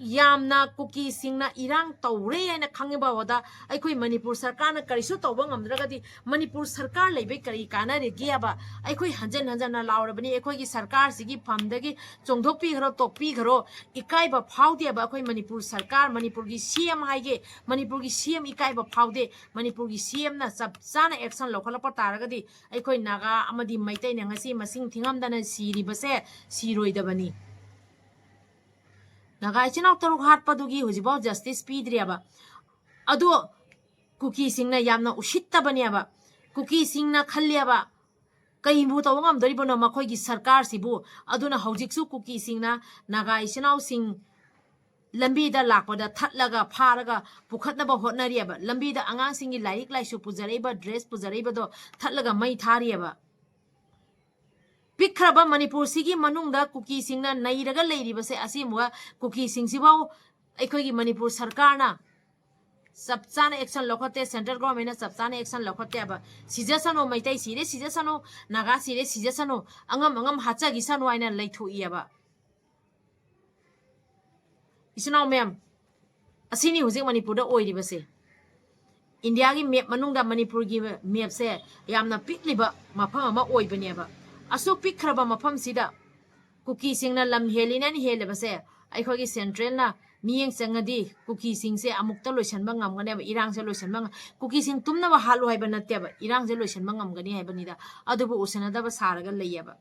ꯌꯥꯝꯅ ꯀꯨꯀꯤꯁꯤꯡꯅ ꯏꯔꯥꯡ ꯇꯧꯔꯦ ꯍꯥꯏꯅ ꯈꯪꯉꯤꯕ ꯐꯥꯎꯕꯗ ꯑꯩꯈꯣꯏ ꯃꯅꯤꯄꯨꯔ ꯁꯔꯀꯥꯔꯅ ꯀꯔꯤꯁꯨ ꯇꯧꯕ ꯉꯝꯗ꯭ꯔꯒꯗꯤ ꯃꯅꯤꯄꯨꯔ ꯁꯔꯀꯥꯔ ꯂꯩꯕꯩ ꯀꯔꯤ ꯀꯥꯟꯅꯔꯤꯒꯦ ꯍꯥꯏꯕ ꯑꯩꯈꯣꯏ ꯍꯟꯖꯟ ꯍꯟꯖꯟꯅ ꯂꯥꯎꯔꯕꯅꯤ꯫ ꯑꯩꯈꯣꯏꯒꯤ ꯁꯔꯀꯥꯔꯁꯤꯒꯤ ꯐꯝꯗꯒꯤ ꯆꯣꯡꯊꯣꯛꯄꯤꯈ꯭ꯔꯣ, ꯇꯣꯛꯄꯤꯈ꯭ꯔꯣ, ꯏꯀꯥꯏꯕ ꯐꯥꯎꯗꯦꯕ ꯑꯩꯈꯣꯏ ꯃꯅꯤꯄꯨꯔ ꯁꯔꯀꯥꯔ, ꯃꯅꯤꯄꯨꯔꯒꯤ C M ꯍꯥꯏꯒꯦ, ꯃꯅꯤꯄꯨꯔꯒꯤ C M ꯏꯀꯥꯏꯕ ꯐꯥꯎꯗꯦ꯫ ꯃꯅꯤꯄꯨꯔꯒꯤ C M ꯅ ꯆꯞ ꯆꯥꯅ action ꯂꯧꯈꯠꯂꯛꯄ ꯇꯥꯔꯒꯗꯤ ꯑꯩꯈꯣꯏ ꯅꯥꯒꯥ ꯑꯃꯗꯤ ꯃꯩꯇꯩꯅ ꯉꯁꯤ ꯃꯁꯤꯡ ꯊꯤꯉꯝꯗꯅ ꯁꯤꯔꯤꯕꯁꯦ ꯁꯤꯔꯣꯏꯗꯕꯅꯤ꯫ ꯅꯥꯒꯥ ꯏꯆꯤꯟ ꯏꯅꯥꯎ ꯇꯔꯨꯛ ꯍꯥꯠꯄꯗꯨꯒꯤ ꯍꯧꯖꯤꯛꯐꯥꯎ justice ꯄꯤꯗ꯭ꯔꯤꯑꯕ꯫ ꯑꯗꯣ ꯀꯨꯀꯤꯁꯤꯡꯅ ꯌꯥꯝꯅ ꯎꯁꯤꯠꯇꯕꯅꯦꯕ꯫ ꯀꯨꯀꯤꯁꯤꯡꯅ ꯈꯜꯂꯦꯕ, "ꯀꯩꯕꯨ ꯇꯧꯕ ꯉꯝꯗꯣꯔꯤꯕꯅꯣ ꯃꯈꯣꯏꯒꯤ ꯁꯔꯀꯥꯔꯁꯤꯕꯨ?" ꯑꯗꯨꯅ ꯍꯧꯖꯤꯛꯁꯨ ꯀꯨꯀꯤꯁꯤꯡꯅ ꯅꯥꯒꯥ ꯏꯆꯤꯟ ꯏꯅꯥꯎꯁꯤꯡ ꯂꯝꯕꯤꯗ ꯂꯥꯛꯄꯗ ꯊꯠꯂꯒ, ꯐꯥꯔꯒ ꯄꯨꯈꯠꯅꯕ ꯍꯣꯠꯅꯔꯤꯑꯕ꯫ ꯂꯝꯕꯤꯗ ꯑꯉꯥꯡꯁꯤꯡꯒꯤ ꯂꯥꯏꯔꯤꯛ ꯂꯥꯏꯁꯨ ꯄꯨꯖꯔꯛꯏꯕ, ꯗ꯭ꯔꯦꯁ ꯄꯨꯖꯔꯛꯏꯕꯗꯣ ꯊꯠꯂꯒ ꯃꯩ ꯊꯥꯔꯤꯑꯕ꯫ ꯄꯤꯛꯈ꯭ꯔꯕ ꯃꯅꯤꯄꯨꯔꯁꯤꯒꯤ ꯃꯅꯨꯡꯗ ꯀꯨꯀꯤꯁꯤꯡꯅ ꯅꯩꯔꯒ ꯂꯩꯔꯤꯕꯁꯦ ꯑꯁꯤꯒꯨꯝꯕ ꯀꯨꯀꯤꯁꯤꯡꯁꯤꯐꯥꯎ ꯑꯩꯈꯣꯏꯒꯤ ꯃꯅꯤꯄꯨꯔ ꯁꯔꯀꯥꯔꯅ ꯆꯞ ꯆꯥꯅ action ꯂꯧꯈꯠꯇꯦ, central government ꯅ ꯆꯞ ꯆꯥꯅ action ꯂꯧꯈꯠꯇꯦꯕ꯫ ꯁꯤꯖꯁꯅꯨ, ꯃꯩꯇꯩ ꯁꯤꯔꯦ ꯁꯤꯖꯁꯅꯨ, ꯅꯥꯒꯥ ꯁꯤꯔꯦ ꯁꯤꯖꯁꯅꯨ, ꯑꯉꯝ ꯑꯉꯝ ꯍꯥꯠꯆꯈꯤꯁꯅꯨ ꯍꯥꯏꯅ ꯂꯩꯊꯣꯛꯏꯑꯕ꯫ ꯏꯆꯤꯟ ꯏꯅꯥꯎ ꯃꯌꯥꯝ, ꯑꯁꯤꯅꯤ ꯍꯧꯖꯤꯛ ꯃꯅꯤꯄꯨꯔꯗ ꯑꯣꯏꯔꯤꯕꯁꯦ꯫ ꯏꯟꯗꯤꯌꯥꯒꯤ map ꯃꯅꯨꯡꯗ ꯃꯅꯤꯄꯨꯔꯒꯤ map ꯁꯦ ꯌꯥꯝꯅ ꯄꯤꯛꯂꯤꯕ ꯃꯐꯝ ꯑꯃ ꯑꯣꯏꯕꯅꯦꯕ꯫ ꯑꯁꯨꯛ ꯄꯤꯛꯈ꯭ꯔꯕ ꯃꯐꯝꯁꯤꯗ ꯀꯨꯀꯤꯁꯤꯡꯅ ꯂꯝ ꯍꯦꯜꯂꯤꯅꯦꯅ ꯍꯦꯜꯂꯤꯕꯁꯦ ꯑꯩꯈꯣꯏꯒꯤ ꯁꯦꯟꯇ꯭ꯔꯦꯜꯅ ꯃꯤꯠꯌꯦꯡ ꯆꯪꯉꯗꯤ ꯀꯨꯀꯤꯁꯤꯡꯁꯦ ꯑꯃꯨꯛꯇ ꯂꯣꯏꯁꯤꯟꯕ ꯉꯝꯒꯅꯦꯕ, ꯏꯔꯥꯡꯁꯦ ꯂꯣꯏꯁꯤꯟꯕ ꯉꯝ-, ꯀꯨꯀꯤꯁꯤꯡ ꯇꯨꯝꯅꯕ ꯍꯥꯠꯂꯨ ꯍꯥꯏꯕ ꯅꯠꯇꯦꯕ, ꯏꯔꯥꯡꯁꯦ ꯂꯣꯏꯁꯤꯟꯕ ꯉꯝꯒꯅꯤ ꯍꯥꯏꯕꯅꯤꯗ꯫ ꯑꯗꯨꯕꯨ ꯎꯁꯤꯟꯅꯗꯕ ꯁꯥꯔꯒ ꯂꯩꯌꯦꯕ꯫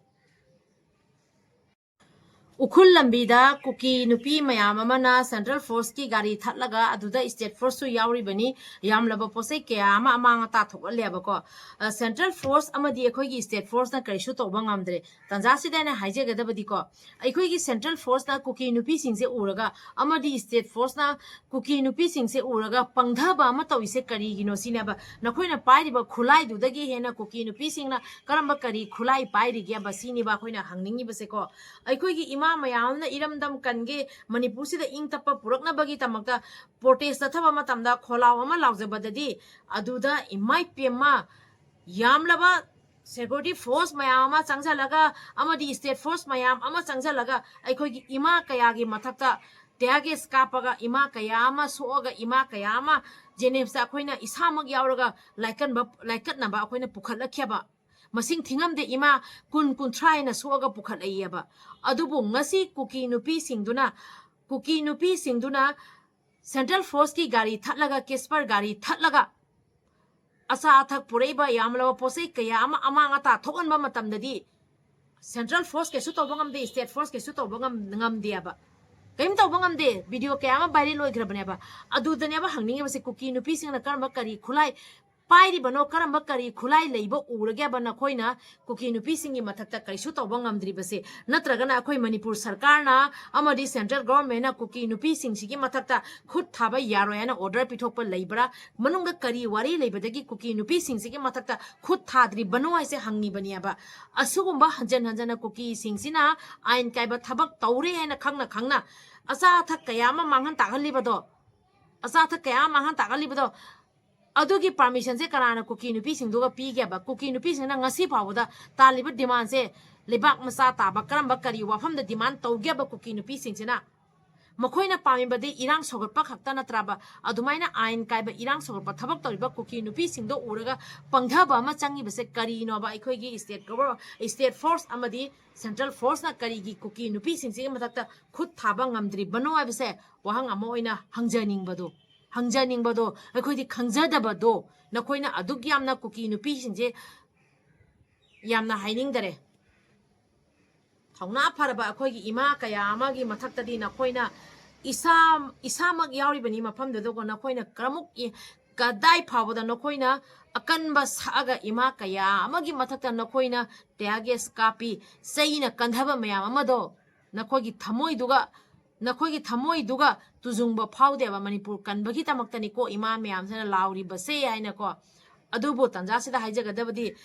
ꯎꯈ꯭ꯔꯨꯜ ꯂꯝꯕꯤꯗ ꯀꯨꯀꯤ ꯅꯨꯄꯤ ꯃꯌꯥꯝ ꯑꯃꯅ ꯁꯦꯟꯇ꯭ꯔꯦꯜ ꯐꯣꯔꯁꯀꯤ ꯒꯥꯔꯤ ꯊꯠꯂꯒ, ꯑꯗꯨꯗ ꯁ꯭ꯇꯦꯠ ꯐꯣꯔꯁꯁꯨ ꯌꯥꯎꯔꯤꯕꯅꯤ, ꯌꯥꯝꯂꯕ ꯄꯣꯠꯆꯩ ꯀꯌꯥ ꯑꯃ ꯑꯃꯥꯡ ꯑꯇꯥ ꯊꯣꯛꯍꯜꯂꯦꯕꯀꯣ꯫ ꯑ, ꯁꯦꯟꯇ꯭ꯔꯦꯜ ꯐꯣꯔꯁ ꯑꯃꯗꯤ ꯑꯩꯈꯣꯏꯒꯤ ꯁ꯭ꯇꯦꯠ ꯐꯣꯔꯁꯅ ꯀꯔꯤꯁꯨ ꯇꯧꯕ ꯉꯝꯗ꯭ꯔꯦ꯫ ꯇꯥꯟꯖꯥꯁꯤꯗ ꯑꯩꯅ ꯍꯥꯏꯖꯒꯗꯕꯗꯤꯀꯣ, ꯑꯩꯈꯣꯏꯒꯤ ꯁꯦꯟꯇ꯭ꯔꯦꯜ ꯐꯣꯔꯁꯅ ꯀꯨꯀꯤ ꯅꯨꯄꯤꯁꯤꯡꯁꯦ ꯎꯔꯒ, ꯑꯃꯗꯤ ꯁ꯭ꯇꯦꯠ ꯐꯣꯔꯁꯅ ꯀꯨꯀꯤ ꯅꯨꯄꯤꯁꯤꯡꯁꯦ ꯎꯔꯒ ꯄꯪꯊꯕ ꯑꯃ ꯇꯧꯔꯤꯁꯦ ꯀꯔꯤꯒꯤꯅꯣ ꯁꯤꯅꯦꯕ꯫ ꯅꯈꯣꯏꯅ ꯄꯥꯏꯔꯤꯕ ꯈꯨꯠꯂꯥꯏꯗꯨꯗꯒꯤ ꯍꯦꯟꯅ ꯀꯨꯀꯤ ꯅꯨꯄꯤꯁꯤꯡꯅ ꯀꯔꯝꯕ ꯀꯔꯤ ꯈꯨꯠꯂꯥꯏ ꯄꯥꯏꯔꯤꯒꯦꯕ ꯁꯤꯅꯦꯕ ꯑꯩꯈꯣꯏꯅ ꯍꯪꯅꯤꯡꯉꯤꯕꯁꯦꯀꯣ꯫ ꯑꯩꯈꯣꯏꯒꯤ ꯏꯃꯥ ꯃꯌꯥꯝ ꯑꯃꯅ ꯏꯔꯝꯗꯝ ꯀꯟꯒꯦ, ꯃꯅꯤꯄꯨꯔꯁꯤꯗ ꯏꯪ ꯇꯞꯄ ꯄꯨꯔꯛꯅꯕꯒꯤꯗꯃꯛꯇ ꯄ꯭ꯔꯣꯇꯦꯁ ꯆꯠꯊꯕ ꯃꯇꯝꯗ ꯈꯣꯜꯂꯥꯎ ꯑꯃ ꯂꯥꯎꯖꯕꯗꯗꯤ, ꯑꯗꯨꯗ ꯏꯃꯥꯏ ꯄꯦꯝꯃ, ꯌꯥꯝꯂꯕ ꯁꯦꯀ꯭ꯌꯨꯔꯤꯇꯤ ꯐꯣꯔꯁ ꯃꯌꯥꯝ ꯑꯃ ꯆꯪꯁꯤꯜꯂꯒ ꯑꯃꯗꯤ ꯁ꯭ꯇꯦꯠ ꯐꯣꯔꯁ ꯃꯌꯥꯝ ꯑꯃ ꯆꯪꯁꯤꯜꯂꯒ ꯑꯩꯈꯣꯏꯒꯤ ꯏꯃꯥ ꯀꯌꯥꯒꯤ ꯃꯊꯛꯇ ꯇꯤꯌꯥꯔ ꯒꯦꯁ ꯀꯥꯞꯄꯒ ꯏꯃꯥ ꯀꯌꯥ ꯑꯃ ꯁꯣꯛꯑꯒ ꯏꯃꯥ ꯀꯌꯥ ꯑꯃ ꯖꯦꯅꯤꯝꯁꯇ ꯑꯩꯈꯣꯏꯅ ꯏꯁꯥꯃꯛ ꯌꯥꯎꯔꯒ ꯂꯥꯏꯀꯟꯕ, ꯂꯥꯏꯀꯠꯅꯕ ꯑꯩꯈꯣꯏꯅ ꯄꯨꯈꯠꯂꯛꯈꯤꯕ ꯃꯁꯤꯡ ꯊꯤꯉꯝꯗꯦ, ꯏꯃꯥ ꯀꯨꯟ, ꯀꯨꯟꯊ꯭ꯔꯥ ꯍꯦꯟꯅ ꯁꯣꯛꯑꯒ ꯄꯨꯈꯠꯂꯛꯏꯑꯕ꯫ ꯑꯗꯨꯕꯨ ꯉꯁꯤ ꯀꯨꯀꯤ ꯅꯨꯄꯤꯁꯤꯡꯗꯨꯅ, ꯀꯨꯀꯤ ꯅꯨꯄꯤꯁꯤꯡꯗꯨꯅ ꯁꯦꯟꯇ꯭ꯔꯦꯜ ꯐꯣꯔꯁꯀꯤ ꯒꯥꯔꯤ ꯊꯠꯂꯒ, ꯀꯦꯁꯄꯔ ꯒꯥꯔꯤ ꯊꯠꯂꯒ ꯑꯆꯥ ꯑꯊꯛ ꯄꯨꯔꯛꯏꯕ ꯌꯥꯝꯂꯕ ꯄꯣꯠꯆꯩ ꯀꯌꯥ ꯑꯃ ꯑꯃꯥꯡ ꯑꯇꯥ ꯊꯣꯛꯍꯟꯕ ꯃꯇꯝꯗꯗꯤ ꯁꯦꯟꯇ꯭ꯔꯦꯜ ꯐꯣꯔꯁ ꯀꯩꯁꯨ ꯇꯧꯕ ꯉꯝꯗꯦ, ꯁ꯭ꯇꯦꯠ ꯐꯣꯔꯁ ꯀꯩꯁꯨ ꯇꯧꯕ ꯉꯝ-, ꯉꯝꯗꯦꯕ꯫ ꯀꯔꯤꯝ ꯇꯧꯕ ꯉꯝꯗꯦ꯫ ꯚꯤꯗꯤꯑꯣ ꯀꯌꯥ ꯑꯃ ꯚꯥꯏꯔꯦꯜ ꯑꯣꯏꯈ꯭ꯔꯕꯅꯦꯕ꯫ ꯑꯗꯨꯗꯅꯦꯕ ꯍꯪꯅꯤꯡꯉꯤꯕꯁꯦ, ꯀꯨꯀꯤ ꯅꯨꯄꯤꯁꯤꯡꯅ ꯀꯔꯝꯕ ꯀꯔꯤ ꯈꯨꯠꯂꯥꯏ ꯄꯥꯏꯔꯤꯕꯅꯣ, ꯀꯔꯝꯕ ꯀꯔꯤ ꯈꯨꯠꯂꯥꯏ ꯂꯩꯕ ꯎꯔꯒꯦꯕ ꯅꯈꯣꯏꯅ ꯀꯨꯀꯤ ꯅꯨꯄꯤꯁꯤꯡꯒꯤ ꯃꯊꯛꯇ ꯀꯔꯤꯁꯨ ꯇꯧꯕ ꯉꯝꯗ꯭ꯔꯤꯕꯁꯦ? ꯅꯠꯇ꯭ꯔꯒꯅ ꯑꯩꯈꯣꯏ ꯃꯅꯤꯄꯨꯔ ꯁꯔꯀꯥꯔꯅ ꯑꯃꯗꯤ ꯁꯦꯟꯇ꯭ꯔꯦꯜ ꯒꯣꯚꯔꯟꯃꯦꯟꯠꯅ ꯀꯨꯀꯤ ꯅꯨꯄꯤꯁꯤꯡꯁꯤꯒꯤ ꯃꯊꯛꯇ ꯈꯨꯠ ꯊꯥꯕ ꯌꯥꯔꯣꯏ ꯍꯥꯏꯅ ꯑꯣꯔꯗꯔ ꯄꯤꯊꯣꯛꯄ ꯂꯩꯕ꯭ꯔꯥ? ꯃꯅꯨꯡꯗ ꯀꯔꯤ ꯋꯥꯔꯤ ꯂꯩꯕꯗꯒꯤ ꯀꯨꯀꯤ ꯅꯨꯄꯤꯁꯤꯡꯁꯤꯒꯤ ꯃꯊꯛꯇ ꯈꯨꯠ ꯊꯥꯗ꯭ꯔꯤꯕꯅꯣ ꯍꯥꯏꯁꯦ ꯍꯪꯉꯤꯕꯅꯦꯕ꯫ ꯑꯁꯤꯒꯨꯝꯕ ꯍꯟꯖꯟ ꯍꯟꯖꯟꯅ ꯀꯨꯀꯤꯁꯤꯡꯁꯤꯅ ꯑꯥꯏꯟ ꯀꯥꯏꯕ ꯊꯕꯛ ꯇꯧꯔꯦ ꯍꯥꯏꯅ ꯈꯪꯅ ꯈꯪꯅ ꯑꯆꯥ ꯑꯊꯛ ꯀꯌꯥ ꯑꯃ ꯃꯥꯡꯍꯟ ꯇꯥꯛꯍꯜꯂꯤꯕꯗꯣ, ꯑꯆꯥ ꯑꯊꯛ ꯀꯌꯥ ꯑꯃ ꯃꯥꯡꯍꯟ ꯇꯥꯛꯍꯜꯂꯤꯕꯗꯣ, ꯑꯗꯨꯒꯤ ꯄꯥꯔꯃꯤꯁꯟꯁꯦ ꯀꯅꯥꯅ ꯀꯨꯀꯤ ꯅꯨꯄꯤꯁꯤꯡꯗꯨꯒ ꯄꯤꯒꯦꯕ? ꯀꯨꯀꯤ ꯅꯨꯄꯤꯁꯤꯡꯅ ꯉꯁꯤ ꯐꯥꯎꯕꯗ ꯇꯥꯜꯂꯤꯕ ꯗꯤꯃꯥꯟꯁꯦ ꯂꯩꯕꯥꯛ ꯃꯆꯥ ꯇꯥꯕ ꯀꯔꯝꯕ ꯀꯔꯤ ꯋꯥꯐꯝꯗ ꯗꯤꯃꯥꯟ ꯇꯧꯒꯦꯕ ꯀꯨꯀꯤ ꯅꯨꯄꯤꯁꯤꯡꯁꯤꯅ? ꯃꯈꯣꯏꯅ ꯄꯥꯝꯃꯤꯕꯗꯤ ꯏꯔꯥꯡ ꯁꯧꯒꯠꯄ ꯈꯛꯇ ꯅꯠꯇ꯭ꯔꯕ? ꯑꯗꯨꯃꯥꯏꯅ ꯑꯥꯏꯟ ꯀꯥꯏꯕ, ꯏꯔꯥꯡ ꯁꯧꯒꯠꯄ ꯊꯕꯛ ꯇꯧꯔꯤꯕ ꯀꯨꯀꯤ ꯅꯨꯄꯤꯁꯤꯡꯗꯣ ꯎꯔꯒ ꯄꯪꯊꯕ ꯑꯃ ꯆꯪꯉꯤꯕꯁꯦ ꯀꯔꯤꯅꯣꯕ? ꯑꯩꯈꯣꯏꯒꯤ ꯁ꯭ꯇꯦꯠ ꯒꯣꯚꯔ-, ꯁ꯭ꯇꯦꯠ ꯐꯣꯔꯁ ꯑꯃꯗꯤ ꯁꯦꯟꯇ꯭ꯔꯦꯜ ꯐꯣꯔꯁꯅ ꯀꯔꯤꯒꯤ ꯀꯨꯀꯤ ꯅꯨꯄꯤꯁꯤꯡꯁꯤꯒꯤ ꯃꯊꯛꯇ ꯈꯨꯠ ꯊꯥꯕ ꯉꯝꯗ꯭ꯔꯤꯕꯅꯣ ꯍꯥꯏꯕꯁꯦ ꯋꯥꯍꯪ ꯑꯃ ꯑꯣꯏꯅ ꯍꯪꯖꯅꯤꯡꯕꯗꯣ, ꯍꯪꯖꯅꯤꯡꯕꯗꯣ, ꯑꯩꯈꯣꯏꯗꯤ ꯈꯪꯖꯗꯕꯗꯣ, ꯅꯈꯣꯏꯅ ꯑꯗꯨꯛ ꯌꯥꯝꯅ ꯀꯨꯀꯤ ꯅꯨꯄꯤꯁꯤꯡꯁꯦ ꯌꯥꯝꯅ ꯍꯥꯏꯅꯤꯡꯗꯔꯦ꯫ ꯊꯧꯅꯥ ꯐꯔꯕ ꯑꯩꯈꯣꯏꯒꯤ ꯏꯃꯥ ꯀꯌꯥ ꯑꯃꯒꯤ ꯃꯊꯛꯇꯗꯤ ꯅꯈꯣꯏꯅ ꯏꯁꯥ, ꯏꯁꯥꯃꯛ ꯌꯥꯎꯔꯤꯕꯅꯤ ꯃꯐꯝꯗꯨꯗꯀꯣ, ꯅꯈꯣꯏꯅ ꯀꯔꯃꯨꯛ ꯏ-, ꯀꯗꯥꯏ ꯐꯥꯎꯕꯗ ꯅꯈꯣꯏꯅ ꯑꯀꯟꯕ ꯁꯛꯑꯒ ꯏꯃꯥ ꯀꯌꯥ ꯑꯃꯒꯤ ꯃꯊꯛꯇ ꯅꯈꯣꯏꯅ tear gas ꯀꯥꯞꯄꯤ, ꯆꯩꯅ ꯀꯟꯊꯕ ꯃꯌꯥꯝ ꯑꯃꯗꯣ ꯅꯈꯣꯏꯒꯤ ꯊꯃꯣꯏꯗꯨꯒ, ꯅꯈꯣꯏꯒꯤ ꯊꯃꯣꯏꯗꯨꯒ ꯇꯨꯖꯨꯡꯕ ꯐꯥꯎꯗꯦꯕ? ꯃꯅꯤꯄꯨꯔ ꯀꯟꯕꯒꯤꯗꯃꯛꯇꯅꯤꯀꯣ ꯏꯃꯥ ꯃꯌꯥꯝꯁꯤꯅ ꯂꯥꯎꯔꯤꯕꯁꯦ ꯍꯥꯏꯅꯀꯣ꯫ ꯑꯗꯨꯕꯨ ꯇꯟꯖꯥꯁꯤꯗ ꯍꯥꯏꯖꯒꯗꯕꯗꯤ,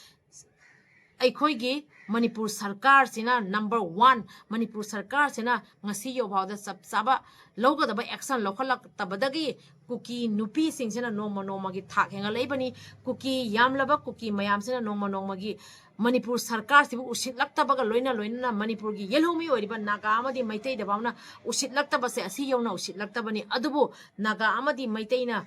ꯑꯩꯈꯣꯏꯒꯤ ꯃꯅꯤꯄꯨꯔ ꯁꯔꯀꯥꯔꯁꯤꯅ number one, ꯃꯅꯤꯄꯨꯔ ꯁꯔꯀꯥꯔꯁꯤꯅ ꯉꯁꯤ ꯌꯧꯐꯥꯎꯗ ꯆꯞ ꯆꯥꯕ ꯂꯧꯒꯗꯕ action ꯂꯧꯈꯠꯂꯛꯇꯕꯗꯒꯤ ꯀꯨꯀꯤ ꯅꯨꯄꯤꯁꯤꯡꯁꯤꯅ ꯅꯣꯡꯃ ꯅꯣꯡꯃꯒꯤ ꯊꯥꯛ ꯍꯦꯟꯒꯠꯂꯛꯏꯕꯅꯤ꯫ ꯀꯨꯀꯤ ꯌꯥꯝꯂꯕ ꯀꯨꯀꯤ ꯃꯌꯥꯝꯁꯤꯅ ꯅꯣꯡꯃ ꯅꯣꯡꯃꯒꯤ ꯃꯅꯤꯄꯨꯔ ꯁꯔꯀꯥꯔꯁꯤꯕꯨ ꯎꯁꯤꯠꯂꯛꯇꯕꯒ ꯂꯣꯏꯅ ꯂꯣꯏꯅꯅ ꯃꯅꯤꯄꯨꯔꯒꯤ ꯌꯦꯜꯍꯧꯃꯤ ꯑꯣꯏꯔꯤꯕ ꯅꯥꯒꯥ ꯑꯃꯗꯤ ꯃꯩꯇꯩꯗ ꯐꯥꯎꯅ ꯎꯁꯤꯠꯂꯛꯇꯕꯁꯦ ꯑꯁꯤ ꯌꯧꯅ ꯎꯁꯤꯠꯂꯛꯇꯕꯅꯤ꯫ ꯑꯗꯨꯕꯨ ꯅꯥꯒꯥ ꯑꯃꯗꯤ ꯃꯩꯇꯩꯅ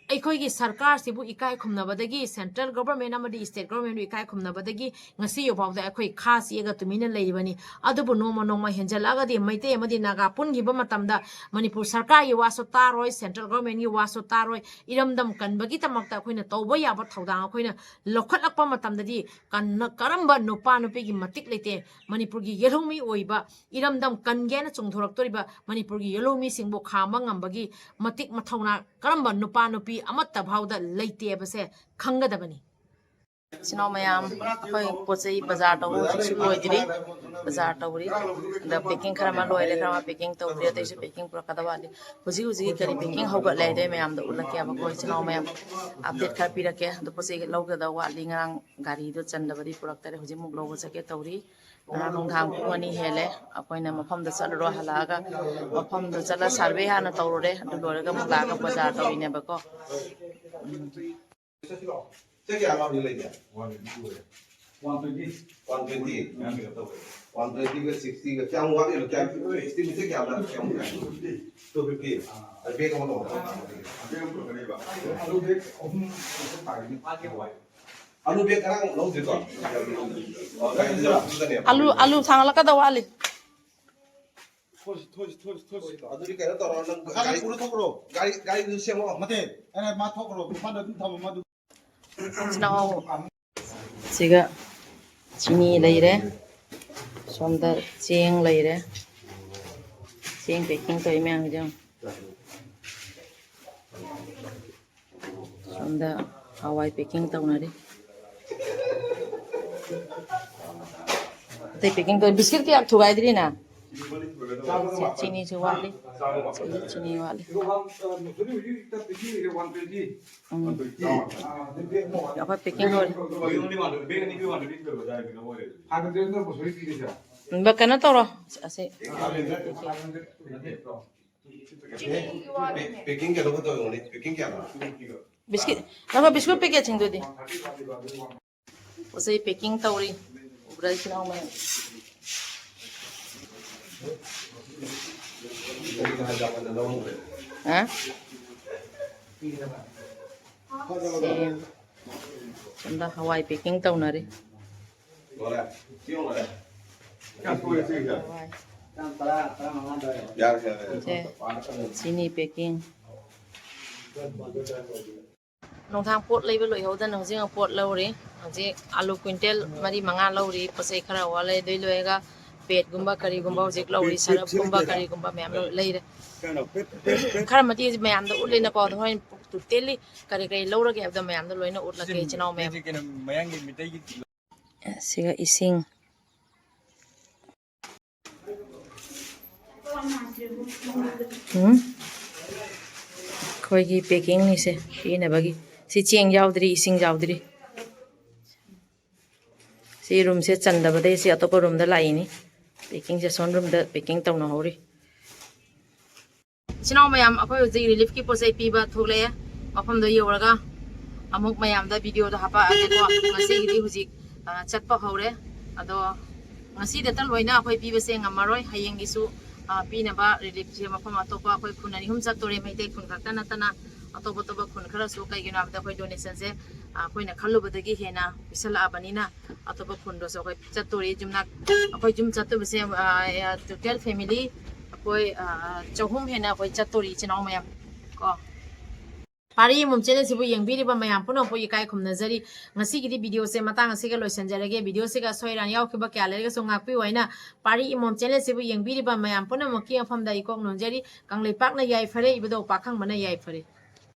ꯑꯩꯈꯣꯏꯒꯤ ꯁꯔꯀꯥꯔꯁꯤꯕꯨ ꯏꯀꯥꯏ ꯈꯨꯝꯅꯕꯗꯒꯤ, central government ꯑꯃꯗꯤ state government ꯕꯨ ꯏꯀꯥꯏ ꯈꯨꯝꯅꯕꯗꯒꯤ ꯉꯁꯤ ꯐꯥꯎꯗ ꯑꯩꯈꯣꯏ ꯈꯥ ꯆꯦꯛꯑꯒ ꯇꯨꯃꯤꯟꯅ ꯂꯩꯔꯤꯕꯅꯤ꯫ ꯑꯗꯨꯕꯨ ꯅꯣꯡꯃ ꯅꯣꯡꯃ ꯍꯦꯟꯖꯜꯂꯛꯑꯒꯗꯤ ꯃꯩꯇꯩ ꯑꯃꯗꯤ ꯅꯥꯒꯥ ꯄꯨꯟꯈꯤꯕ ꯃꯇꯝꯗ ꯃꯅꯤꯄꯨꯔ ꯁꯔꯀꯥꯔꯒꯤ ꯋꯥꯁꯨ ꯇꯥꯔꯣꯏ, central government ꯀꯤ ꯋꯥꯁꯨ ꯇꯥꯔꯣꯏ꯫ ꯏꯔꯝꯗꯝ ꯀꯟꯕꯒꯤꯗꯃꯛꯇ ꯑꯩꯈꯣꯏꯅ ꯇꯧꯕ ꯌꯥꯕ ꯊꯧꯗꯥꯡ ꯑꯩꯈꯣꯏꯅ ꯂꯧꯈꯠꯂꯛꯄ ꯃꯇꯝꯗꯗꯤ ꯀꯟꯅ-, ꯀꯔꯝꯕ ꯅꯨꯄꯥ ꯅꯨꯄꯤꯒꯤ ꯃꯇꯤꯛ ꯂꯩꯇꯦ? ꯃꯅꯤꯄꯨꯔꯒꯤ ꯌꯦꯜꯍꯧꯃꯤ ꯑꯣꯏꯕ, ꯏꯔꯝꯗꯝ ꯀꯟꯒꯦꯅ ꯆꯣꯡꯊꯣꯔꯛꯇꯣꯔꯤꯕ ꯃꯅꯤꯄꯨꯔꯒꯤ ꯌꯦꯜꯍꯧꯃꯤꯁꯤꯡꯕꯨ ꯈꯥꯝꯕ ꯉꯝꯕꯒꯤ ꯃꯇꯤꯛ ꯃꯊꯧꯅꯥ ꯀꯔꯝꯕ ꯅꯨꯄꯥ ꯅꯨꯄꯤ ꯑꯃꯠꯇ ꯐꯥꯎꯗ ꯂꯩꯇꯦꯕꯁꯦ ꯈꯪꯒꯗꯕꯅꯤ꯫ ꯏꯆꯤꯟ ꯏꯅꯥꯎ ꯃꯌꯥꯝ, ꯑꯩꯈꯣꯏ ꯄꯣꯠ ꯆꯩ ꯕꯖꯥꯔ ꯇꯧꯕ ꯍꯧꯖꯤꯛꯁꯨ ꯂꯣꯏꯗ꯭ꯔꯤ, ꯕꯖꯥꯔ ꯇꯧꯔꯤ꯫ ꯑꯗ packing ꯈꯔ ꯑꯃ ꯂꯣꯏꯔꯦ, ꯈꯔ ꯑꯃ packing ꯇꯧꯗ꯭ꯔꯤ, ꯑꯇꯩꯁꯨ packing ꯄꯨꯔꯛꯀꯗꯕ ꯋꯥꯠꯂꯤ꯫ ꯍꯧꯖꯤꯛ ꯍꯧꯖꯤꯛꯀꯤ ꯀꯔꯤ packing ꯍꯧꯒꯠꯂꯦ ꯍꯥꯏꯗꯣ ꯑꯩ ꯃꯌꯥꯝꯗ ꯎꯠꯂꯛꯀꯦꯕꯀꯣ, ꯏꯆꯤꯟ ꯏꯅꯥꯎ ꯃꯌꯥꯝ꯫ Update ꯈꯔ ꯄꯤꯔꯛꯀꯦ꯫ ꯑꯗꯣ ꯄꯣꯠ ꯆꯩ ꯂꯧꯒꯗꯕ ꯋꯥꯠꯂꯤ, ꯉꯔꯥꯡ ꯒꯥꯔꯤꯗꯣ ꯆꯟꯗꯕꯗꯤ ꯄꯨꯔꯛꯇꯔꯦ, ꯍꯧꯖꯤꯛ ꯑꯃꯨꯛ ꯂꯧꯕ ꯆꯠꯀꯦ ꯇꯧꯔꯤ꯫ ꯉꯔꯥꯡ ꯅꯨꯡꯗꯥꯡ ꯄꯨꯡ ꯑꯅꯤ ꯍꯦꯜꯂꯦ ꯑꯩꯈꯣꯏꯅ ꯃꯐꯝꯗ ꯆꯠꯂꯨꯔꯣ, ꯍꯜꯂꯛꯑꯒ ꯃꯐꯝꯗ ꯆꯠꯂ survey ꯍꯥꯟꯅ ꯇꯧꯔꯨꯔꯦ, ꯑꯗꯨ ꯂꯣꯏꯔꯒ ꯑꯃꯨꯛ ꯂꯥꯛꯑꯒ ꯕꯖꯥꯔ ꯇꯧꯔꯤꯅꯦꯕꯀꯣ꯫ ꯎꯝ꯫ One twenty. One twenty. ꯃꯌꯥꯝ ꯄꯤꯛ ꯑꯞ ꯇꯧꯋꯦ꯫ One twenty ꯒ sixty ꯒ ꯀꯌꯥꯝ ꯋꯥꯠꯂꯤꯅꯣ? ꯀꯌꯥꯝ, sixty ꯁꯦ ꯀꯌꯥꯝꯅ, ꯀꯌꯥꯝ ꯋꯥꯠꯂꯤ? Two fifty꯫ ꯑ, bag ꯑꯃ ꯂꯧꯔꯣ꯫ ꯑ, bag ꯑꯃ ꯄꯨꯔꯛꯀꯅꯦꯕ꯫ ꯑꯂꯨ bag ꯑꯍꯨꯝ ꯄꯨꯔꯛꯄ ꯇꯥꯔꯦꯅꯦ꯫ ꯑꯂꯨ bag ꯉꯔꯥꯡ ꯂꯧꯗ꯭ꯔꯤꯀꯣ? ꯑꯣ, ꯒꯥꯔꯤꯗ ꯌꯥꯎꯔꯛꯄꯗꯨꯗꯅꯦꯕ꯫ ꯑꯂꯨ, ꯑꯂꯨ ꯊꯥꯡꯒꯠꯂꯛꯀꯗꯧ ꯋꯥꯠꯂꯤ꯫ ꯊꯣꯛꯑꯁꯤ, ꯊꯣꯛꯑꯁꯤ, ꯊꯣꯛꯑꯁꯤ, ꯊꯣꯛꯑꯁꯤ꯫ ꯑꯗꯨꯗꯤ ꯀꯩꯅꯣ ꯇꯧꯔꯣ, ꯅꯪ ꯃꯈꯥꯗ ꯒꯥꯔꯤ, ꯄꯨꯔ ꯊꯣꯛꯈ꯭ꯔꯣ꯫ ꯒꯥꯔꯤ, ꯒꯥꯔꯤꯗꯨ ꯁꯦꯝꯃꯣ꯫ ꯅꯠꯇꯦ, ꯑꯩꯅ ꯃꯥ ꯊꯣꯛꯈ꯭ꯔꯣ, ꯃꯄꯥꯟꯗ ꯑꯗꯨꯝ ꯊꯝꯃꯣ, ꯃꯥꯗꯨ꯫ ꯏꯆꯤꯟ ꯏꯅꯥꯎ ꯁꯤꯒ ꯆꯤꯅꯤ ꯂꯩꯔꯦ, ꯁꯣꯝꯗ ꯆꯦꯡ ꯂꯩꯔꯦ, ꯆꯦꯡ packing ꯇꯧꯔꯤ ꯃꯌꯥꯝꯁꯦ ꯌꯦꯡꯉꯨ꯫ ꯁꯣꯝꯗ ꯍꯋꯥꯏ packing ꯇꯧꯅꯔꯤ꯫ ꯑꯇꯩ packing ꯇꯧ-, biscuit ꯀꯌꯥ ꯊꯨꯒꯥꯏꯗ꯭ꯔꯤꯅ? ꯆꯤ-, ꯆꯤꯅꯤꯁꯨ ꯋꯥꯠꯂꯤ꯫ ꯆꯤꯅꯤ, ꯆꯤꯅꯤ ꯋꯥꯠꯂꯤ꯫ ꯎꯝ꯫ ꯑꯩꯈꯣꯏ packing ꯂꯣꯏꯔꯦ꯫ ꯎꯝ, ꯀꯩꯅꯣ ꯇꯧꯔꯣ꯫ ꯑꯁꯤ꯫ Packing ꯀꯩꯅꯣ ꯈꯛ ꯇꯧꯔꯝꯒꯅꯤ꯫ Packing ꯀꯌꯥꯅꯣ? Biscuit, ꯉꯥꯏꯈꯣ, biscuit packet ꯁꯤꯡꯗꯨꯗꯤ꯫ ꯄꯣꯠ ꯆꯩ packing ꯇꯧꯔꯤ꯫ ꯎꯕ꯭ꯔꯥ, ꯏꯆꯤꯟ ꯏꯅꯥꯎ ꯃꯌꯥꯝ? ꯍꯥ? ꯁꯦꯝ꯫ ꯁꯣꯝꯗ ꯍꯋꯥꯏ packing ꯇꯧꯅꯔꯤ꯫ ꯂꯣꯏꯔꯦ? ꯁꯤ ꯌꯦꯡꯉꯨꯅꯦ꯫ ꯍꯋꯥꯏ꯫ ꯌꯥꯔꯦ, ꯌꯥꯔꯦ, ꯌꯥꯔꯦ꯫ ꯁꯦ, ꯆꯤꯅꯤ packing꯫ ꯅꯨꯡꯗꯥꯡ ꯄꯣꯠ ꯂꯩꯕ ꯂꯣꯏꯍꯧꯗꯅ ꯍꯧꯖꯤꯛ ꯑꯃꯨꯛ ꯄꯣꯠ ꯂꯧꯔꯤ꯫ ꯍꯧꯖꯤꯛ ꯑꯂꯨ quintal ꯃꯔꯤ ꯃꯉꯥ ꯂꯧꯔꯤ꯫ ꯄꯣꯠ ꯆꯩ ꯈꯔ ꯋꯥꯠꯂꯦ꯫ ꯑꯗꯨꯏ ꯂꯣꯏꯔꯒ breadꯒꯨꯝꯕ ꯀꯔꯤꯒꯨꯝꯕ ꯍꯧꯖꯤꯛ ꯂꯧꯔꯤ꯫ ꯁꯔꯞꯀꯨꯝꯕ ꯀꯔꯤꯒꯨꯝꯕ ꯃꯌꯥꯝ ꯂꯧ-, ꯂꯩꯔꯦ꯫ ꯈꯔ ꯃꯇꯦꯛ ꯃꯌꯥꯝꯗ ꯎꯠꯂꯦꯅꯀꯣ꯫ ꯑꯗꯣ ꯍꯣꯔꯦꯟ totally ꯀꯔꯤ ꯀꯔꯤ ꯂꯧꯔꯒꯦ ꯍꯥꯏꯕꯗꯣ ꯃꯌꯥꯝꯗ ꯂꯣꯏꯅ ꯎꯠꯂꯛꯀꯦ, ꯏꯆꯤꯟ ꯏꯅꯥꯎ ꯃꯌꯥꯝ꯫ ꯀꯩꯅꯣ ꯃꯌꯥꯡꯒꯤ ꯃꯤꯇꯩꯒꯤ ꯁꯤꯒ ꯏꯁꯤꯡ꯫ ꯎꯝ? ꯑꯩꯈꯣꯏꯒꯤ packingꯅꯤꯁꯦ ꯄꯤꯅꯕꯒꯤ꯫ ꯁꯤ ꯆꯦꯡ ꯌꯥꯎꯗ꯭ꯔꯤ, ꯏꯁꯤꯡ ꯌꯥꯎꯗ꯭ꯔꯤ꯫ ꯁꯤ roomꯁꯦ ꯆꯟꯗꯕꯗꯩ ꯁꯤ ꯑꯇꯣꯞꯄ roomꯗ ꯂꯥꯛꯏꯅꯤ꯫ Packingꯁꯦ ꯑꯁꯣꯝ roomꯗ packing ꯇꯧꯅꯍꯧꯔꯤ꯫ ꯏꯆꯤꯟ ꯏꯅꯥꯎ ꯃꯌꯥꯝ, ꯑꯩꯈꯣꯏ ꯍꯧꯖꯤꯛ reliefꯀꯤ ꯄꯣꯠ ꯆꯩ ꯄꯤꯕ ꯊꯣꯛꯂꯛꯑꯦ꯫ ꯃꯐꯝꯗꯣ ꯌꯧꯔꯒ ꯑꯃꯨꯛ ꯃꯌꯥꯝꯗ videoꯗꯣ ꯍꯥꯄꯛꯑꯒꯦꯀꯣ꯫ ꯉꯁꯤꯒꯤꯗꯤ ꯍꯧꯖꯤꯛ ꯑ, ꯆꯠꯄ ꯍꯧꯔꯦ꯫ ꯑꯗꯣ ꯉꯁꯤꯗꯇ ꯂꯣꯏꯅ ꯑꯩꯈꯣꯏ ꯄꯤꯕꯁꯦ ꯉꯝꯃꯔꯣꯏ꯫ ꯍꯌꯦꯡꯒꯤꯁꯨ, ꯑ, ꯄꯤꯅꯕ reliefꯁꯦ ꯃꯐꯝ ꯑꯇꯣꯞꯄ ꯑꯩꯈꯣꯏ ꯈꯨꯟ ꯑꯅꯤ ꯑꯍꯨꯝ ꯆꯠꯇꯣꯔꯦ꯫ ꯃꯩꯇꯩ ꯈꯨꯟ ꯈꯛꯇ ꯅꯠꯇꯅ ꯑꯇꯣꯞ ꯑꯇꯣꯞꯄ ꯈꯨꯟ ꯈꯔꯁꯨ, ꯀꯩꯒꯤꯅꯣ ꯍꯥꯏꯕꯗ ꯑꯩꯈꯣꯏ donationꯁꯦ, ꯑ, ꯑꯩꯈꯣꯏꯅ ꯈꯜꯂꯨꯕꯗꯒꯤ ꯍꯦꯟꯅ ꯄꯤꯁꯜꯂꯛꯑꯕꯅꯤꯅ ꯑꯇꯣꯞꯄ ꯈꯨꯟꯗꯁꯨ ꯑꯩꯈꯣꯏ ꯆꯠꯇꯣꯔꯤ꯫ ꯌꯨꯝꯅꯥꯛ ꯑꯩꯈꯣꯏ ꯌꯨꯝ ꯆꯠꯇꯣꯏꯕꯁꯦ, ꯑ, total family ꯑꯩꯈꯣꯏ, ꯑ, ꯆꯍꯨꯝ ꯍꯦꯟꯅ ꯑꯩꯈꯣꯏ ꯆꯠꯇꯣꯔꯤ, ꯏꯆꯤꯟ ꯏꯅꯥꯎ ꯃꯌꯥꯝ ꯀꯣ꯫ ꯄꯥꯔꯤ ꯑꯃꯃꯝ channelꯁꯤꯕꯨ ꯌꯦꯡꯕꯤꯔꯤꯕ ꯃꯌꯥꯝ ꯄꯨꯝꯅꯃꯛꯄꯨ ꯏꯀꯥꯏ ꯈꯨꯝꯅꯖꯔꯤ꯫ ꯉꯁꯤꯒꯤꯗꯤ videoꯁꯦ ꯃꯇꯥꯡ ꯑꯁꯤꯒ ꯂꯣꯏꯁꯤꯟꯖꯔꯒꯦ꯫ Videoꯁꯤꯒ ꯑꯁꯣꯏ ꯑꯔꯥꯟ ꯌꯥꯎꯈꯤꯕ ꯀꯌꯥ ꯂꯩꯔꯒꯁꯨ ꯉꯥꯛꯄꯤꯌꯨ ꯍꯥꯏꯅ ꯄꯥꯔꯤ ꯑꯃꯃꯝ channelꯁꯤꯕꯨ ꯌꯦꯡꯕꯤꯔꯤꯕ ꯃꯌꯥꯝ ꯄꯨꯝꯅꯃꯛꯀꯤ ꯃꯐꯝꯗ ꯏꯀꯣꯛ ꯅꯣꯟꯖꯔꯤ꯫ ꯀꯪꯂꯩꯄꯥꯛꯅ ꯌꯥꯏꯐꯔꯦ, ꯏꯕꯨꯙꯧ ꯄꯥꯈꯪꯕꯅ ꯌꯥꯏꯐꯔꯦ꯫